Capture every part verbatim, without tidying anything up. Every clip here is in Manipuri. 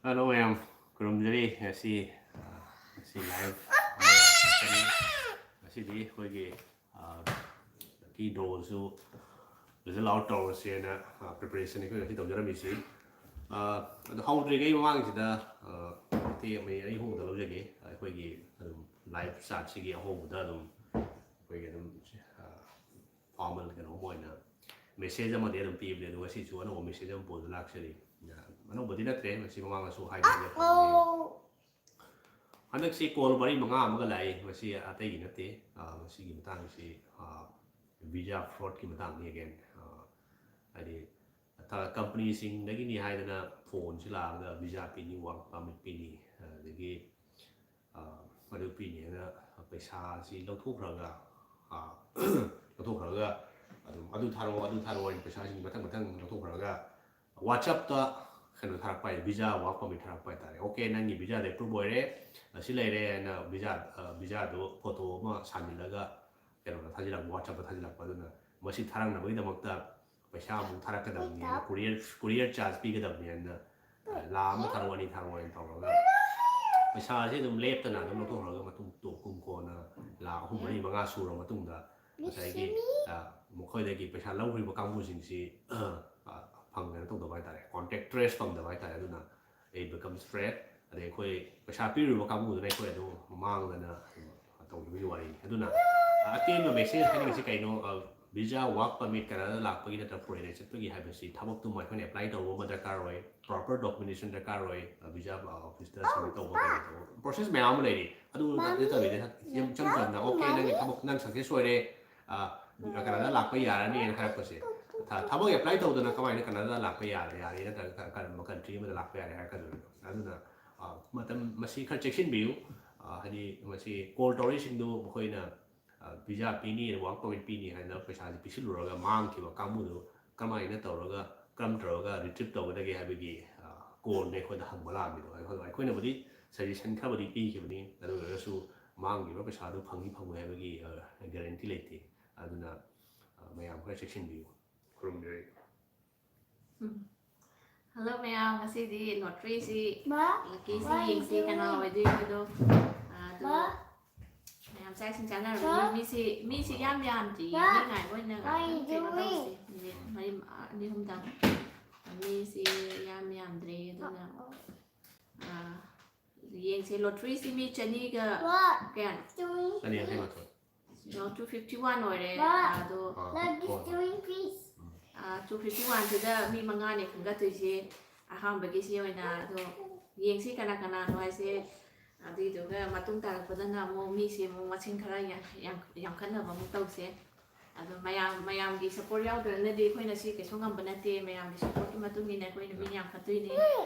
ꯍꯜꯂꯣ ꯃꯌꯥꯝ, ꯈꯨꯔꯨꯝꯖꯔꯤ꯫ ꯉꯁꯤ ꯑ, ꯉꯁꯤ ꯂꯥꯏꯚ ꯑꯃ ꯂꯥꯛꯆꯔꯤ꯫ ꯉꯁꯤꯗꯤ ꯑꯩꯈꯣꯏꯒꯤ ꯂꯛꯀꯤ ꯗ꯭ꯔꯣꯁꯨ ꯔꯤꯖꯜ ꯑꯥꯎꯠ ꯇꯧꯔꯁꯦꯅ ꯄ꯭ꯔꯤꯄꯦꯔꯦꯁꯟ ꯑꯩꯈꯣꯏ ꯉꯁꯤ ꯇꯧꯖꯔꯝꯃꯤꯁꯤ꯫ ꯑ, ꯑꯗꯣ ꯍꯧꯗ꯭ꯔꯤꯉꯩ ꯃꯃꯥꯡꯁꯤꯗ ꯑ, ꯃꯇꯦꯛ ꯑꯃ ꯑꯩ ꯍꯣꯡꯗ ꯂꯧꯖꯒꯦ꯫ ꯑꯩꯈꯣꯏꯒꯤ ꯑꯗꯨꯝ ꯂꯥꯏꯚ ꯆꯥꯠꯁꯤꯒꯤ ꯑꯍꯧꯕꯗ ꯑꯗꯨꯝ ꯑꯩꯈꯣꯏꯒꯤ ꯑꯗꯨꯝ ꯑ, ꯐꯥꯔꯃꯦꯜ ꯀꯩꯅꯣꯝ ꯑꯣꯏꯅ ꯃꯦꯁꯦꯖ ꯑꯃꯗꯤ ꯑꯗꯨꯝ ꯄꯤꯕꯅꯦ꯫ ꯑꯗꯣ ꯉꯁꯤꯁꯨ ꯑꯅꯧꯕ ꯃꯦꯁꯦꯖ ꯑꯃ ꯄꯨꯔꯒ ꯂꯥꯛꯆꯔꯤ꯫ ꯑꯅꯧꯕꯗꯤ ꯅꯠꯇ꯭ꯔꯦ, ꯃꯁꯤ ꯃꯃꯥꯡꯗꯁꯨ ꯍꯥꯏꯗꯤ ꯍꯟꯗꯛꯁꯤ ꯀꯣꯜ ꯃꯔꯤ ꯃꯉꯥ ꯑꯃꯒ ꯂꯥꯛꯏ꯫ ꯃꯁꯤ ꯑꯇꯩꯒꯤ ꯅꯠꯇꯦ, ꯑ, ꯃꯁꯤꯒꯤ ꯃꯇꯥꯡꯁꯤ ꯚꯤꯖꯥ ꯐ꯭ꯔꯣꯗꯀꯤ ꯃꯇꯥꯡꯅꯤ꯫ ꯑꯦꯒꯦꯟ, ꯍꯥꯏꯗꯤ ꯀꯝꯄꯅꯤꯁꯤꯡꯗꯒꯤꯅꯤ ꯍꯥꯏꯗꯅ ꯐꯣꯟꯁꯤ ꯂꯥꯛꯑꯒ ꯚꯤꯖꯥ ꯄꯤꯅꯤ, ꯋꯥꯔꯛ ꯄꯥꯔꯃꯤꯠ ꯄꯤꯅꯤ, ꯑꯗꯒꯤ ꯑ, ꯃꯗꯨ ꯄꯤꯅꯦꯅ ꯄꯩꯁꯥꯁꯤ ꯂꯧꯊꯣꯛꯈ꯭ꯔꯒ, ꯑ, ꯂꯧꯊꯣꯛꯈ꯭ꯔꯒ ꯑꯗꯨꯝ ꯑꯗꯨ ꯊꯥꯔꯛꯑꯣ, ꯑꯗꯨ ꯊꯥꯔꯛꯑꯣ ꯍꯥꯏꯅ ꯄꯩꯁꯥꯁꯤꯡ ꯃꯊꯪ ꯃꯊꯪ ꯂꯧꯊꯣꯛꯈ꯭ꯔꯒ WhatsApp-ꯇ ꯀꯩꯅꯣ ꯊꯥꯔꯛꯄ ꯍꯥꯏ, ꯚꯤꯖꯥ ꯋꯥꯔꯛ ꯄꯥꯔꯃꯤꯠ ꯊꯥꯔꯛꯄ ꯍꯥꯏꯇꯥꯔꯦ꯫ ꯑꯣꯀꯦ, ꯅꯪꯒꯤ ꯚꯤꯖꯥꯗ ꯑꯦꯄ꯭ꯔꯨꯞ ꯑꯣꯏꯔꯦ, ꯑꯁꯤ ꯂꯩꯔꯦ ꯍꯥꯏꯅ ꯚꯤꯖꯥ, ꯑ, ꯚꯤꯖꯥꯗꯣ ꯐꯣꯇꯣ ꯑꯃ ꯁꯥꯟꯖꯤꯜꯂꯒ ꯀꯩꯅꯣꯗ ꯊꯥꯖꯤꯜꯂꯛꯄ, WhatsApp-ꯇ ꯊꯥꯖꯤꯜꯂꯛꯄ꯫ ꯑꯗꯨꯅ ꯃꯁꯤ ꯊꯥꯔꯛꯅꯕꯒꯤꯗꯃꯛꯇ ꯄꯩꯁꯥ ꯑꯃꯨꯛ ꯊꯥꯔꯛꯀꯗꯕꯅꯤ, ꯀꯨꯔꯤꯌꯔ ꯀꯨꯔꯤꯌꯔ ꯆꯥꯔꯖ ꯄꯤꯒꯗꯕꯅꯤ ꯍꯥꯏꯅ, ꯑ, ꯂꯥꯈ ꯑꯃ ꯊꯥꯔꯛꯑꯣ, ꯑꯅꯤ ꯊꯥꯔꯛꯑꯣ ꯍꯥꯏꯅ ꯇꯧꯔꯒ ꯄꯩꯁꯥꯁꯦ ꯑꯗꯨꯝ ꯂꯦꯞꯇꯅ ꯑꯗꯨꯝ ꯂꯧꯊꯣꯛꯈ꯭ꯔꯒ ꯃꯇꯨꯡ ꯇꯨꯡ ꯀꯣꯟꯅ ꯂꯥꯈ ꯑꯍꯨꯝ, ꯃꯔꯤ, ꯃꯉꯥ ꯁꯨꯔ ꯃꯇꯨꯡꯗ ꯉꯁꯥꯏꯒꯤ, ꯑ, ꯃꯈꯣꯏꯗꯒꯤ ꯄꯩꯁꯥ ꯂꯧꯈ꯭ꯔꯤꯕ ꯀꯥꯡꯕꯨꯁꯤꯡꯁꯤ, ꯑ, ꯐꯪꯗꯅ ꯇꯧꯗꯕ ꯍꯥꯏꯇꯥꯔꯦ, ꯀꯣꯟꯇꯦꯛ ꯇ꯭ꯔꯦꯁ ꯐꯪꯗꯕ ꯍꯥꯏꯇꯥꯔꯦ꯫ ꯑꯗꯨꯅ it becomes fraud꯫ ꯑꯗꯩ ꯑꯩꯈꯣꯏ ꯄꯩꯁꯥ ꯄꯤꯔꯨꯕ ꯀꯥꯡꯕꯨꯗꯨꯅ ꯑꯩꯈꯣꯏ ꯑꯗꯨꯝ ꯃꯥꯡꯗꯅ ꯇꯧꯈꯤꯕꯒꯤ ꯋꯥꯔꯤꯅꯤ꯫ ꯑꯗꯨꯅ ꯑꯇꯦꯟꯕ ꯃꯦꯁꯦꯖ ꯍꯥꯏꯅꯤꯡꯉꯤꯁꯤ ꯀꯩꯅꯣ? ꯚꯤꯖꯥ ꯋꯥꯔꯛ ꯄꯔꯃꯤꯠ ꯀꯅꯥꯗꯥꯗ ꯂꯥꯛꯄꯒꯤ ꯅꯠꯇ꯭ꯔꯒ ꯐꯣꯔꯦꯟꯗ ꯆꯠꯄꯒꯤ ꯍꯥꯏꯕꯁꯤ ꯊꯕꯛꯇꯨꯃ ꯑꯩꯈꯣꯏꯅ ꯑꯦꯄ꯭ꯂꯥꯏ ꯇꯧꯕ ꯑꯃ ꯗꯔꯀꯥꯔ ꯑꯣꯏ, ꯄ꯭ꯔꯣꯄꯔ ꯗꯣꯀꯨꯃꯦꯟꯇꯦꯁꯟ ꯗꯔꯀꯥꯔ ꯑꯣꯏ, ꯚꯤꯖꯥ ꯑꯣꯐꯤꯁꯇ ꯁꯕꯃꯤꯠ ꯇꯧꯕ, ꯀꯩꯅꯣ ꯇꯧꯕ, ꯄ꯭ꯔꯣꯁꯦꯁ ꯃꯌꯥꯝ ꯑꯃ ꯂꯩꯔꯤ꯫ ꯑꯗꯨ ꯅꯠꯇꯕꯤꯗ ꯏꯆꯝ ꯆꯝꯅ, "ꯑꯣꯀꯦ, ꯅꯪꯒꯤ ꯊꯕꯛ, ꯅꯪ ꯁꯛꯁꯦꯁ ꯑꯣꯏꯔꯦ, ꯑ, ꯀꯅꯥꯗꯥ ꯂꯥꯛꯄ ꯌꯥꯔꯅꯤꯅ" ꯍꯥꯏꯔꯛꯄꯁꯦ, ꯊ-, ꯊꯕꯛ ꯑꯦꯄ꯭ꯂꯥꯏ ꯇꯧꯗꯅ ꯀꯃꯥꯏꯅ ꯀꯅꯥꯗꯥ ꯂꯥꯛꯄ ꯌꯥꯔꯦ, ꯌꯥꯔꯦ, ꯅꯠꯇ꯭ꯔꯒ ꯀ-, ꯀꯔꯝꯕ ꯀꯟꯇ꯭ꯔꯤ ꯑꯃꯗ ꯂꯥꯛꯄ ꯌꯥꯔꯦ ꯍꯥꯏꯔꯛꯀꯗꯣꯏꯅꯣ? ꯑꯗꯨꯅ, ꯑ, ꯃꯇꯝ, ꯃꯁꯤ ꯈꯔ ꯆꯦꯛꯁꯤꯟꯕꯤꯌꯨ꯫ ꯑ, ꯍꯥꯏꯗꯤ ꯃꯁꯤ ꯀꯣꯜ ꯇꯧꯔꯛꯏꯁꯤꯡꯗꯨ ꯃꯈꯣꯏꯅ, ꯑ, ꯚꯤꯖꯥ ꯄꯤꯅꯤ, ꯋꯥꯔꯛ ꯄꯔꯃꯤꯠ ꯄꯤꯅꯤ ꯍꯥꯏꯅ ꯄꯩꯁꯥꯁꯤ ꯄꯤꯁꯤꯜꯂꯨꯔꯒ ꯃꯥꯡꯈꯤꯕ ꯀꯥꯡꯕꯨꯗꯨ ꯀꯃꯥꯏꯅ ꯇꯧꯔꯒ, ꯀꯔꯝ ꯇꯧꯔꯒ ꯔꯤꯇ꯭ꯔꯤꯞ ꯇꯧꯒꯗꯒꯦ ꯍꯥꯏꯕꯒꯤ, ꯑ, ꯀꯣꯜꯅꯤ ꯑꯩꯈꯣꯏꯗ ꯍꯪꯕ ꯂꯥꯛꯑꯝꯃꯤꯗꯣ꯫ ꯑꯩꯈꯣꯏ, ꯑꯩꯈꯣꯏꯅꯕꯨꯗꯤ ꯁꯖꯦꯁꯟ ꯈꯔꯕꯨꯗꯤ ꯄꯤꯈꯤꯕꯅꯤ, ꯑꯗꯨ ꯑꯣꯏꯔꯒꯁꯨ ꯃꯥꯡꯈꯤꯕ ꯄꯩꯁꯥꯗꯨ ꯐꯪꯏ ꯐꯪꯉꯣꯏ ꯍꯥꯏꯕꯒꯤ, ꯑ, ꯒꯦꯔꯦꯟꯇꯤ ꯂꯩꯇꯦ꯫ ꯑꯗꯨꯅ, ꯑ, ꯃꯌꯥꯝ ꯈꯔ ꯆꯦꯛꯁꯤꯟꯕꯤꯌꯨ꯫ ꯈꯨꯔꯨꯝꯖꯔꯤ꯫ ꯎꯝ꯫ ꯍꯜꯂꯣ ꯃꯌꯥꯝ, ꯉꯁꯤꯗꯤ ꯂꯣꯇ꯭ꯔꯤꯁꯤ ꯕꯥ ꯂꯛꯀꯤꯁꯤ ꯌꯦꯡꯁꯤ ꯀꯅꯥ ꯑꯣꯏꯗꯣꯏꯅꯣꯗꯣ꯫ ꯑꯗꯣ ꯕꯥ ꯃꯌꯥꯝ ꯆꯥꯛ ꯏꯁꯤꯡ ꯆꯥꯅꯔꯕꯅꯤ꯫ ꯃꯤꯁꯤ ꯃꯤꯁꯤ ꯌꯥꯝ ꯌꯥꯝꯗ꯭ꯔꯤꯌꯦ꯫ ꯕꯥ ꯃꯤ ꯉꯥꯏꯕ ꯑꯣꯏꯅ ꯕꯥ ꯉꯥꯛꯇꯪ ꯀꯩꯅꯣ ꯌꯦꯡꯉꯨꯅꯦ꯫ ꯇꯧꯁꯤ꯫ ꯃꯤꯅꯤꯠ ꯃꯔꯤ ꯑꯅꯤ ꯑꯍꯨꯝꯗꯪ꯫ ꯃꯤꯁꯤ ꯌꯥꯝ ꯌꯥꯝꯗ꯭ꯔꯤ꯫ ꯑꯗꯨꯅ ꯑꯥ, ꯌꯦꯡꯁꯦ꯫ ꯂꯣꯇ꯭ꯔꯤꯁꯤ ꯃꯤ ꯆꯅꯤꯒ ꯕꯥ ꯀꯌꯥꯅꯣ? ꯆꯨꯝꯃꯤ꯫ ꯆꯅꯤ ꯌꯥꯡꯈꯩ ꯃꯥꯊꯣꯏ꯫ ꯆꯨꯝꯃꯤ꯫ ꯇꯨ ꯐꯤꯐꯇꯤ ꯋꯥꯟ ꯑꯣꯏꯔꯦ꯫ ꯕꯥ ꯑꯗꯣ ꯂꯛꯀꯤ ꯍꯣꯏ꯫ ꯆꯨꯝꯃꯤ ꯄ꯭ꯂꯤꯁ꯫ ꯇꯨ ꯐꯤꯐꯇꯤ ꯋꯥꯟꯁꯤꯗ ꯃꯤ ꯃꯉꯥꯅꯦ ꯈꯟꯒꯠꯇꯣꯏꯁꯦ꯫ ꯑꯍꯥꯟꯕꯒꯤꯁꯤ ꯑꯣꯏꯅ ꯑꯗꯣ ꯌꯦꯡꯁꯤ ꯀꯅꯥ ꯀꯅꯥꯅꯣ ꯍꯥꯏꯁꯦ꯫ ꯑꯗꯨꯏꯗꯨꯒ ꯃꯇꯨꯡ ꯇꯥꯔꯛꯄꯗꯅ ꯑꯃꯨꯛ ꯃꯤꯁꯦ ꯑꯃꯨꯛ ꯃꯁꯤꯡ ꯈꯔ ꯌꯥꯝ- ꯌꯥꯝ- ꯌꯥꯝꯈꯠꯅꯕ ꯑꯃꯨꯛ ꯇꯧꯁꯦ꯫ ꯑꯗꯣ ꯃꯌꯥꯝ ꯃꯌꯥꯝꯒꯤ ꯁꯞꯄꯣꯔꯠ ꯌꯥꯎꯗ꯭ꯔꯒꯗꯤ ꯑꯩꯈꯣꯏꯅ ꯁꯤ ꯀꯩꯁꯨ ꯉꯝꯕ ꯅꯠꯇꯦ꯫ ꯃꯌꯥꯝꯒꯤ ꯁꯞꯄꯣꯔꯠꯀꯤ ꯃꯇꯨꯡ ꯏꯟꯅ ꯑꯩꯈꯣꯏꯅ ꯃꯤ ꯌꯥꯝꯈꯠꯇꯣꯏꯅꯤ꯫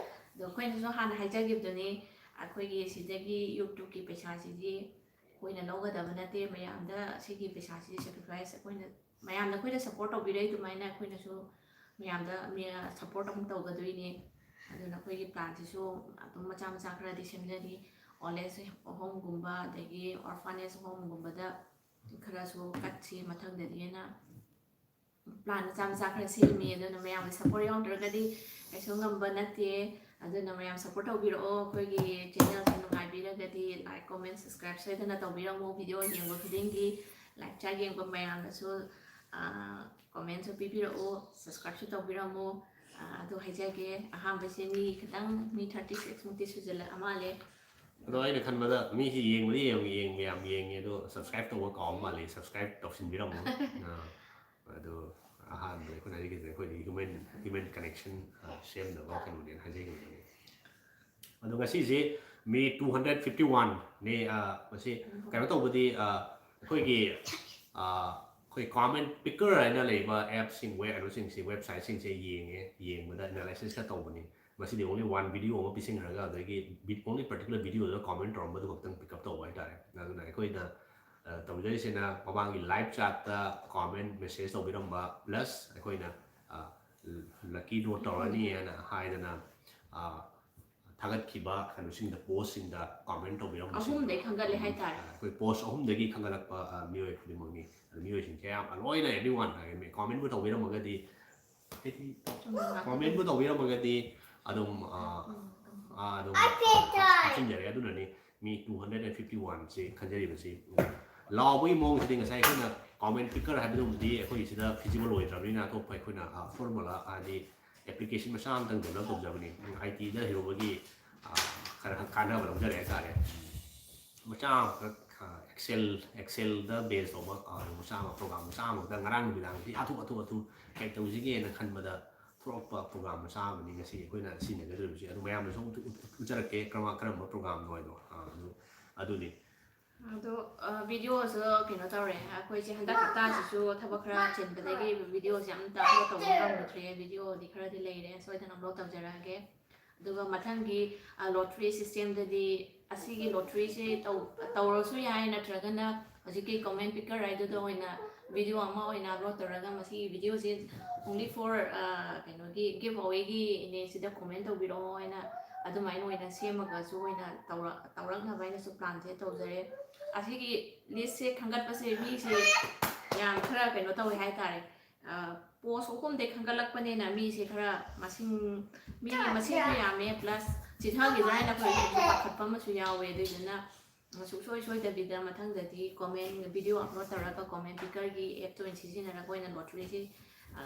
ꯑꯗꯣ ꯑꯩꯈꯣꯏꯅꯁꯨ ꯍꯥꯟꯅ ꯍꯥꯏꯖꯈꯤꯕꯗꯨꯅꯤ, ꯑꯩꯈꯣꯏꯒꯤ ꯁꯤꯗꯒꯤ ꯌꯨꯇ꯭ꯌꯨꯕꯀꯤ ꯄꯩꯁꯥꯁꯤꯗꯤ ꯑꯩꯈꯣꯏꯅ ꯂꯧꯒꯗꯕ ꯅꯠꯇꯦ꯫ ꯃꯌꯥꯝꯗ ꯁꯤꯒꯤ ꯄꯩꯁꯥꯁꯤ ꯁꯦꯀ꯭ꯔꯤꯐꯥꯏꯁ ꯑꯩꯈꯣꯏꯅ ꯃꯌꯥꯝꯅ ꯑꯩꯈꯣꯏꯗ ꯁꯞꯄꯣꯔꯠ ꯇꯧꯕꯤꯔꯛꯏ ꯑꯗꯨꯃꯥꯏꯅ ꯑꯩꯈꯣꯏꯅꯁꯨ ꯃꯌꯥꯝꯗ ꯁꯞꯄꯣꯔꯠ ꯑꯃꯨꯛ ꯇꯧꯒꯗꯣꯏꯅꯤ꯫ ꯑꯗꯨꯅ ꯑꯩꯈꯣꯏꯒꯤ ꯄ꯭ꯂꯥꯟꯁꯤꯁꯨ ꯑꯗꯨꯝ ꯃꯆꯥ ꯃꯆꯥ ꯈꯔꯗꯤ ꯁꯦꯝꯖꯔꯤ꯫ ꯑꯣꯜ ꯑꯦꯖ ꯍꯣꯝꯒꯨꯝꯕ ꯑꯗꯒꯤ ꯑꯣꯔꯐꯥꯅꯦꯖ ꯍꯣꯝꯒꯨꯝꯕꯗ ꯈꯔꯁꯨ ꯀꯠꯁꯤ ꯃꯊꯪꯗꯗꯤ ꯍꯥꯏꯅ ꯄ꯭ꯂꯥꯟ ꯃꯆꯥ ꯃꯆꯥ ꯈꯔ ꯁꯦꯝꯃꯤ꯫ ꯑꯗꯨꯅ ꯃꯌꯥꯝꯒꯤ ꯁꯞꯄꯣꯔꯠ ꯌꯥꯎꯗ꯭ꯔꯒꯗꯤ ꯀꯩꯁꯨ ꯉꯝꯕ ꯅꯠꯇꯦ꯫ ꯑꯗꯨꯅ ꯃꯌꯥꯝ ꯁꯞꯄꯣꯔꯠ ꯇꯧꯕꯤꯔꯛꯑꯣ꯫ ꯑꯩꯈꯣꯏꯒꯤ ꯆꯦꯅꯦꯜꯁꯦ ꯅꯨꯡꯉꯥꯏꯕꯤꯔꯒꯗꯤ ꯂꯥꯏꯛ, ꯀꯣꯃꯦꯟ, ꯁꯕꯁꯀ꯭ꯔꯥꯏꯕ ꯁꯣꯏꯗꯅ ꯇꯧꯕꯤꯔꯝꯃꯨ꯫ ꯚꯤꯗꯤꯑꯣ ꯌꯦꯡꯕ ꯈꯨꯗꯤꯡꯒꯤ ꯂꯥꯏꯚ ꯆꯥꯠ ꯌꯦꯡꯕ ꯃꯌꯥꯝꯅꯁꯨ ꯀꯣꯃꯦꯟꯁꯨ ꯄꯤꯕꯤꯔꯛꯎ, ꯁꯕꯁꯀ꯭ꯔꯥꯏꯕꯁꯨ ꯇꯧꯕꯤꯔꯝꯃꯨ꯫ ꯑꯥ, ꯑꯗꯨ ꯍꯥꯏꯖꯒꯦ꯫ ꯑꯍꯥꯟꯕꯁꯦ ꯃꯤ ꯈꯤꯇꯪ ꯃꯤ ꯊꯥꯔꯇꯤ ꯁꯤꯛꯁ ꯃꯨꯛꯇꯤ ꯁꯨꯖꯜꯂꯛꯑ ꯃꯥꯜꯂꯦ꯫ ꯑꯗꯣ ꯑꯩꯅ ꯈꯟꯕꯗ ꯃꯤꯁꯤ ꯌꯦꯡꯕꯗꯤ ꯌꯥꯝ ꯌꯦꯡꯕ ꯌꯥꯝ ꯌꯦꯡꯉꯦ, ꯑꯗꯣ ꯁꯕꯁꯀ꯭ꯔꯥꯏꯕ ꯇꯧꯕ ꯀꯥꯎꯕ ꯃꯥꯜꯂꯦ꯫ ꯁꯕꯁꯀ꯭ꯔꯥꯏꯕ ꯇꯧꯁꯤꯟꯕꯤꯔꯝꯃꯣ꯫ ꯑꯥ, ꯑꯗꯣ ꯑꯍꯥꯟꯕꯗ ꯑꯩꯈꯣꯏꯅ ꯍꯥꯏꯖꯈꯤꯕꯗ ꯑꯩꯈꯣꯏꯗꯤ human human connection ꯁꯦꯝꯅꯕ ꯀꯩꯅꯣꯅꯦꯅ ꯍꯥꯏꯖꯈꯤꯕꯅꯦ꯫ ꯑꯗꯣ ꯉꯁꯤꯁꯦ ꯃꯤ ꯇꯨ ꯍꯟꯗ꯭ꯔꯦꯠ ꯐꯤꯐꯇꯤ ꯋꯥꯟꯅꯦ꯫ ꯃꯁꯤ ꯀꯩꯅꯣ ꯇꯧꯕꯗꯤ, ꯑꯩꯈꯣꯏꯒꯤ ꯑꯩꯈꯣꯏ ꯀꯣꯃꯦꯟ ꯄꯤꯀꯔ ꯍꯥꯏꯅ ꯂꯩꯕ ꯑꯦꯞꯁꯤꯡ, ꯀꯩꯅꯣꯁꯤꯡꯁꯤ, ꯋꯦꯕꯁꯥꯏꯠꯁꯤꯡꯁꯦ ꯌꯦꯡꯉꯦ, ꯌꯦꯡꯕꯗ ꯑꯦꯅꯥꯂꯥꯏꯁꯤꯁꯀ ꯇꯧꯕꯅꯤ꯫ ꯃꯁꯤꯗꯤ only one video ꯑꯃ ꯄꯤꯁꯤꯟꯈ꯭ꯔꯒ ꯑꯗꯒꯤ only particular videoꯗ ꯀꯣꯃꯦꯟ ꯇꯧꯔꯝꯕꯗꯨ ꯈꯛꯇꯪ ꯄꯤꯛ ꯑꯞ ꯇꯧꯕ ꯍꯥꯏꯇꯥꯔꯦ꯫ ꯑꯗꯨꯅ ꯑꯩꯈꯣꯏꯅ ꯇꯧꯖꯔꯤꯁꯤꯅ ꯃꯃꯥꯡꯒꯤ ꯂꯥꯏꯚ ꯆꯥꯠꯇ ꯀꯣꯃꯦꯟ ꯃꯦꯁꯦꯖ ꯇꯧꯕꯤꯔꯝꯕ, ꯄ꯭ꯂꯁ ꯑꯩꯈꯣꯏꯅ ꯂꯛꯀꯤ ꯗ꯭ꯔꯣ ꯇꯧꯔꯅꯤ ꯍꯥꯏꯅ ꯍꯥꯏꯗꯅ ꯊꯥꯒꯠꯈꯤꯕ ꯀꯩꯅꯣꯁꯤꯡꯗ, ꯄꯣꯁꯁꯤꯡꯗ ꯀꯣꯃꯦꯟ ꯇꯧꯕꯤꯔꯝꯕꯁꯤꯡꯗꯣ ꯑꯍꯨꯝꯗꯩ ꯈꯟꯒꯠꯂꯦ ꯍꯥꯏꯇꯥꯔꯦ꯫ ꯑꯩꯈꯣꯏ ꯄꯣꯁ ꯑꯍꯨꯝꯗꯒꯤ ꯈꯟꯒꯠꯂꯛꯄ ꯃꯤꯑꯣꯏ ꯈꯨꯗꯤꯡꯃꯛꯅꯤ꯫ ꯑꯗꯨ ꯃꯤꯑꯣꯏꯁꯤꯡꯁꯦ ꯌꯥꯝ ꯂꯣꯏꯅ, everyone ꯍꯥꯏ, ꯀꯣꯃꯦꯟꯕꯨ ꯇꯧꯕꯤꯔꯝꯃꯒꯗꯤ ꯍꯥꯏꯗꯤ ꯀꯣꯃꯦꯟꯕꯨ ꯇꯧꯕꯤꯔꯝꯃꯒꯗꯤ ꯑꯗꯨꯝ ꯑꯗꯨꯝ ꯍꯥꯞꯆꯤꯟꯖꯔꯦ꯫ ꯑꯗꯨꯅꯅꯤ ꯃꯤ two hundred and fifty one ꯁꯤ ꯈꯟꯖꯔꯤꯕꯁꯤ꯫ ꯂꯥꯎꯕꯒꯤ ꯃꯑꯣꯡꯁꯤꯗꯤ ꯉꯁꯥꯏ ꯑꯩꯈꯣꯏꯅ ꯀꯣꯃꯦꯟ ꯄꯤꯀꯔ ꯍꯥꯏꯕꯗꯨꯃꯗꯤ ꯑꯩꯈꯣꯏꯒꯤ ꯁꯤꯗ ꯐꯤꯖꯤꯕꯜ ꯑꯣꯏꯗ꯭ꯔꯕꯅꯤꯅ ꯑꯇꯣꯞꯄ ꯑꯩꯈꯣꯏꯅ ꯐꯣꯔꯃꯨꯂꯥ ꯍꯥꯏꯗꯤ ꯑꯦꯄ꯭ꯂꯤꯀꯦꯁꯟ ꯃꯆꯥ ꯑꯃꯇꯪ ꯗꯦꯕꯂꯞ ꯇꯧꯖꯕꯅꯤ꯫ ꯑꯥꯏ ꯇꯤꯗ ꯍꯩꯔꯨꯕꯒꯤ ꯈꯔ ꯀꯥꯟꯅꯕ ꯂꯧꯖꯔꯦ ꯍꯥꯏꯇꯥꯔꯦ꯫ ꯃꯆꯥ ꯑꯃꯈꯛ ꯑꯦꯛꯁꯦꯜ ꯑꯦꯛꯁꯦꯜꯗ ꯕꯦꯁ ꯇꯧꯕ ꯃꯆꯥ ꯑꯃ ꯄ꯭ꯔꯣꯒ꯭ꯔꯥꯝ ꯃꯆꯥ ꯑꯃꯈꯛꯇ ꯉꯔꯥꯡ ꯅꯨꯃꯤꯗꯥꯡꯗꯤ ꯍꯥꯊꯨ ꯍꯥꯊꯨ ꯍꯥꯊꯨ ꯍꯦꯛ ꯇꯧꯁꯤꯒꯦꯅ ꯈꯟꯕꯗ ꯊꯣꯛꯂꯛꯄ ꯄ꯭ꯔꯣꯒ꯭ꯔꯥꯝ ꯃꯆꯥ ꯑꯃꯅꯤ ꯉꯁꯤ ꯑꯩꯈꯣꯏꯅ ꯁꯤꯖꯤꯟꯅꯒꯗꯧꯔꯤꯕꯁꯤ꯫ ꯑꯗꯨ ꯃꯌꯥꯝꯅꯁꯨ ꯑꯃꯨꯛ ꯎꯠꯆꯔꯛꯀꯦ ꯀꯔꯝ ꯀꯔꯝꯕ ꯄ꯭ꯔꯣꯒ꯭ꯔꯥꯝꯅꯣ ꯍꯥꯏꯗꯣ꯫ ꯑꯗꯨ ꯑꯗꯨꯅꯤ꯫ ꯑꯗꯣ ꯚꯤꯗꯤꯑꯣꯁꯨ ꯀꯩꯅꯣ ꯇꯧꯔꯦ, ꯑꯩꯈꯣꯏꯁꯦ ꯍꯟꯗꯛ ꯍꯞꯇꯥꯁꯤꯁꯨ ꯊꯕꯛ ꯈꯔ ꯆꯤꯟꯕꯗꯒꯤ ꯚꯤꯗꯤꯑꯣꯁꯦ ꯑꯝꯇ ꯑꯞꯂꯣꯗ ꯇꯧꯕ ꯉꯝꯗ꯭ꯔꯦ꯫ ꯚꯤꯗꯤꯑꯣꯗꯤ ꯈꯔꯗꯤ ꯂꯩꯔꯦ, ꯁꯣꯏꯗꯅ ꯑꯞꯂꯣꯗ ꯇꯧꯖꯔꯛꯑꯒꯦ꯫ ꯑꯗꯨꯒ ꯃꯊꯪꯒꯤ ꯂꯣꯇ꯭ꯔꯤ ꯁꯤꯁꯇꯦꯝꯗꯗꯤ ꯑꯁꯤꯒꯤ ꯂꯣꯇ꯭ꯔꯤꯁꯦ ꯇꯧꯔꯁꯨ ꯌꯥꯏ, ꯅꯠꯇ꯭ꯔꯒꯅ ꯍꯧꯖꯤꯛꯀꯤ ꯀꯣꯃꯦꯟ ꯄꯤꯀꯔ ꯍꯥꯏꯗꯨꯗ ꯑꯣꯏꯅ ꯚꯤꯗꯤꯑꯣ ꯑꯃ ꯑꯣꯏꯅ ꯑꯞꯂꯣꯗ ꯇꯧꯔꯒ ꯃꯁꯤꯒꯤ ꯚꯤꯗꯤꯑꯣꯁꯦ only for ꯀꯩꯅꯣꯒꯤ ꯒꯤꯐ ꯑꯋꯦꯒꯤ ꯏꯅꯦꯁꯤꯗ ꯀꯣꯃꯦꯟ ꯇꯧꯕꯤꯔꯛꯑꯣ ꯍꯥꯏꯅ ꯑꯗꯨꯃꯥꯏꯅ ꯑꯣꯏꯅ ꯁꯦꯝꯃꯒꯁꯨ ꯑꯣꯏꯅ ꯇꯧꯔꯛꯅꯕ ꯍꯥꯏꯅꯁꯨ ꯄ꯭ꯂꯥꯟꯁꯦ ꯇꯧꯖꯔꯦ꯫ ꯑꯁꯤꯒꯤ ꯂꯤꯁꯁꯦ ꯈꯟꯒꯠꯄꯁꯦ ꯃꯤꯁꯦ ꯌꯥꯝ ꯈꯔ ꯀꯩꯅꯣ ꯇꯧꯋꯦ ꯍꯥꯏꯇꯥꯔꯦ꯫ ꯄꯣꯁ ꯑꯍꯨꯝꯗꯩ ꯈꯟꯒꯠꯂꯛꯄꯅꯤꯅ ꯃꯤꯁꯦ ꯈꯔ ꯃꯁꯤꯡ ꯃꯤꯒꯤ ꯃꯁꯤꯡꯁꯨ ꯌꯥꯝꯃꯦ, ꯄ꯭ꯂꯁ ꯆꯤꯊꯈꯤꯗ꯭ꯔꯥ ꯍꯥꯏꯅ ꯑꯩꯈꯣꯏ ꯄꯥꯈꯠꯄ ꯑꯃꯁꯨ ꯌꯥꯎꯋꯦ꯫ ꯑꯗꯨꯏꯗꯨꯅ ꯁꯨꯡꯁꯣꯏ ꯁꯣꯏꯗꯕꯤꯗ ꯃꯊꯪꯗꯗꯤ ꯀꯣꯃꯦꯟ ꯚꯤꯗꯤꯑꯣ ꯑꯞꯂꯣꯗ ꯇꯧꯔꯒ ꯀꯣꯃꯦꯟ ꯄꯤꯀꯔꯒꯤ ꯑꯦꯞꯇ ꯑꯣꯏꯅ ꯁꯤꯖꯤꯟꯅꯔꯒ ꯑꯣꯏꯅ ꯂꯣꯇ꯭ꯔꯤꯁꯤ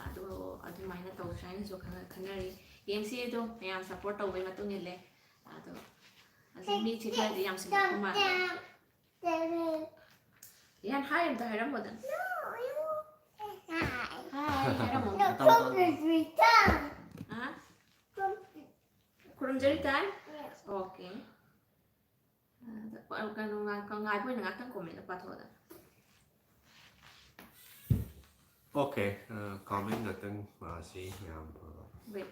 ꯑꯗꯨ ꯑꯗꯨꯃꯥꯏꯅ ꯇꯧꯁ꯭ꯔꯥ ꯍꯥꯏꯅꯁꯨ ꯈꯟꯅꯔꯤ꯫ ꯌꯦꯡꯁꯤ, ꯑꯗꯣ ꯃꯌꯥꯝ ꯁꯞꯄꯣꯔꯠ ꯇꯧꯕꯒꯤ ꯃꯇꯨꯡ ꯏꯜꯂꯦ꯫ ꯑꯗꯣ ꯑꯗꯨ ꯃꯤꯁꯦ ꯈꯔꯗꯤ ꯌꯥꯝꯁꯤꯜꯂꯛꯄ ꯃꯥꯜꯂꯦ꯫ ꯌꯥꯟ ꯍꯥꯏ ꯑꯝꯇ ꯍꯥꯏꯔꯝꯃꯣꯗꯅ꯫ ꯍꯥꯏ ꯍꯥꯏꯔꯝꯃꯣ꯫ ꯈꯨꯔꯨꯝꯖꯔꯤ ꯇꯥꯏ꯫ ꯑꯣꯀꯦ꯫ ꯀꯩꯅꯣ ꯉꯥꯏꯕ ꯑꯣꯏꯅ ꯉꯥꯛꯇꯪ ꯀꯣꯃꯦꯟꯗ ꯄꯥꯊꯣꯛꯑꯗꯅ꯫ ꯑꯣꯀꯦ꯫ ꯀꯃꯦꯟ ꯉꯥꯛꯇꯪ ꯄꯥꯁꯤ꯫ ꯌꯥꯝ ꯐꯕ꯫ Wait.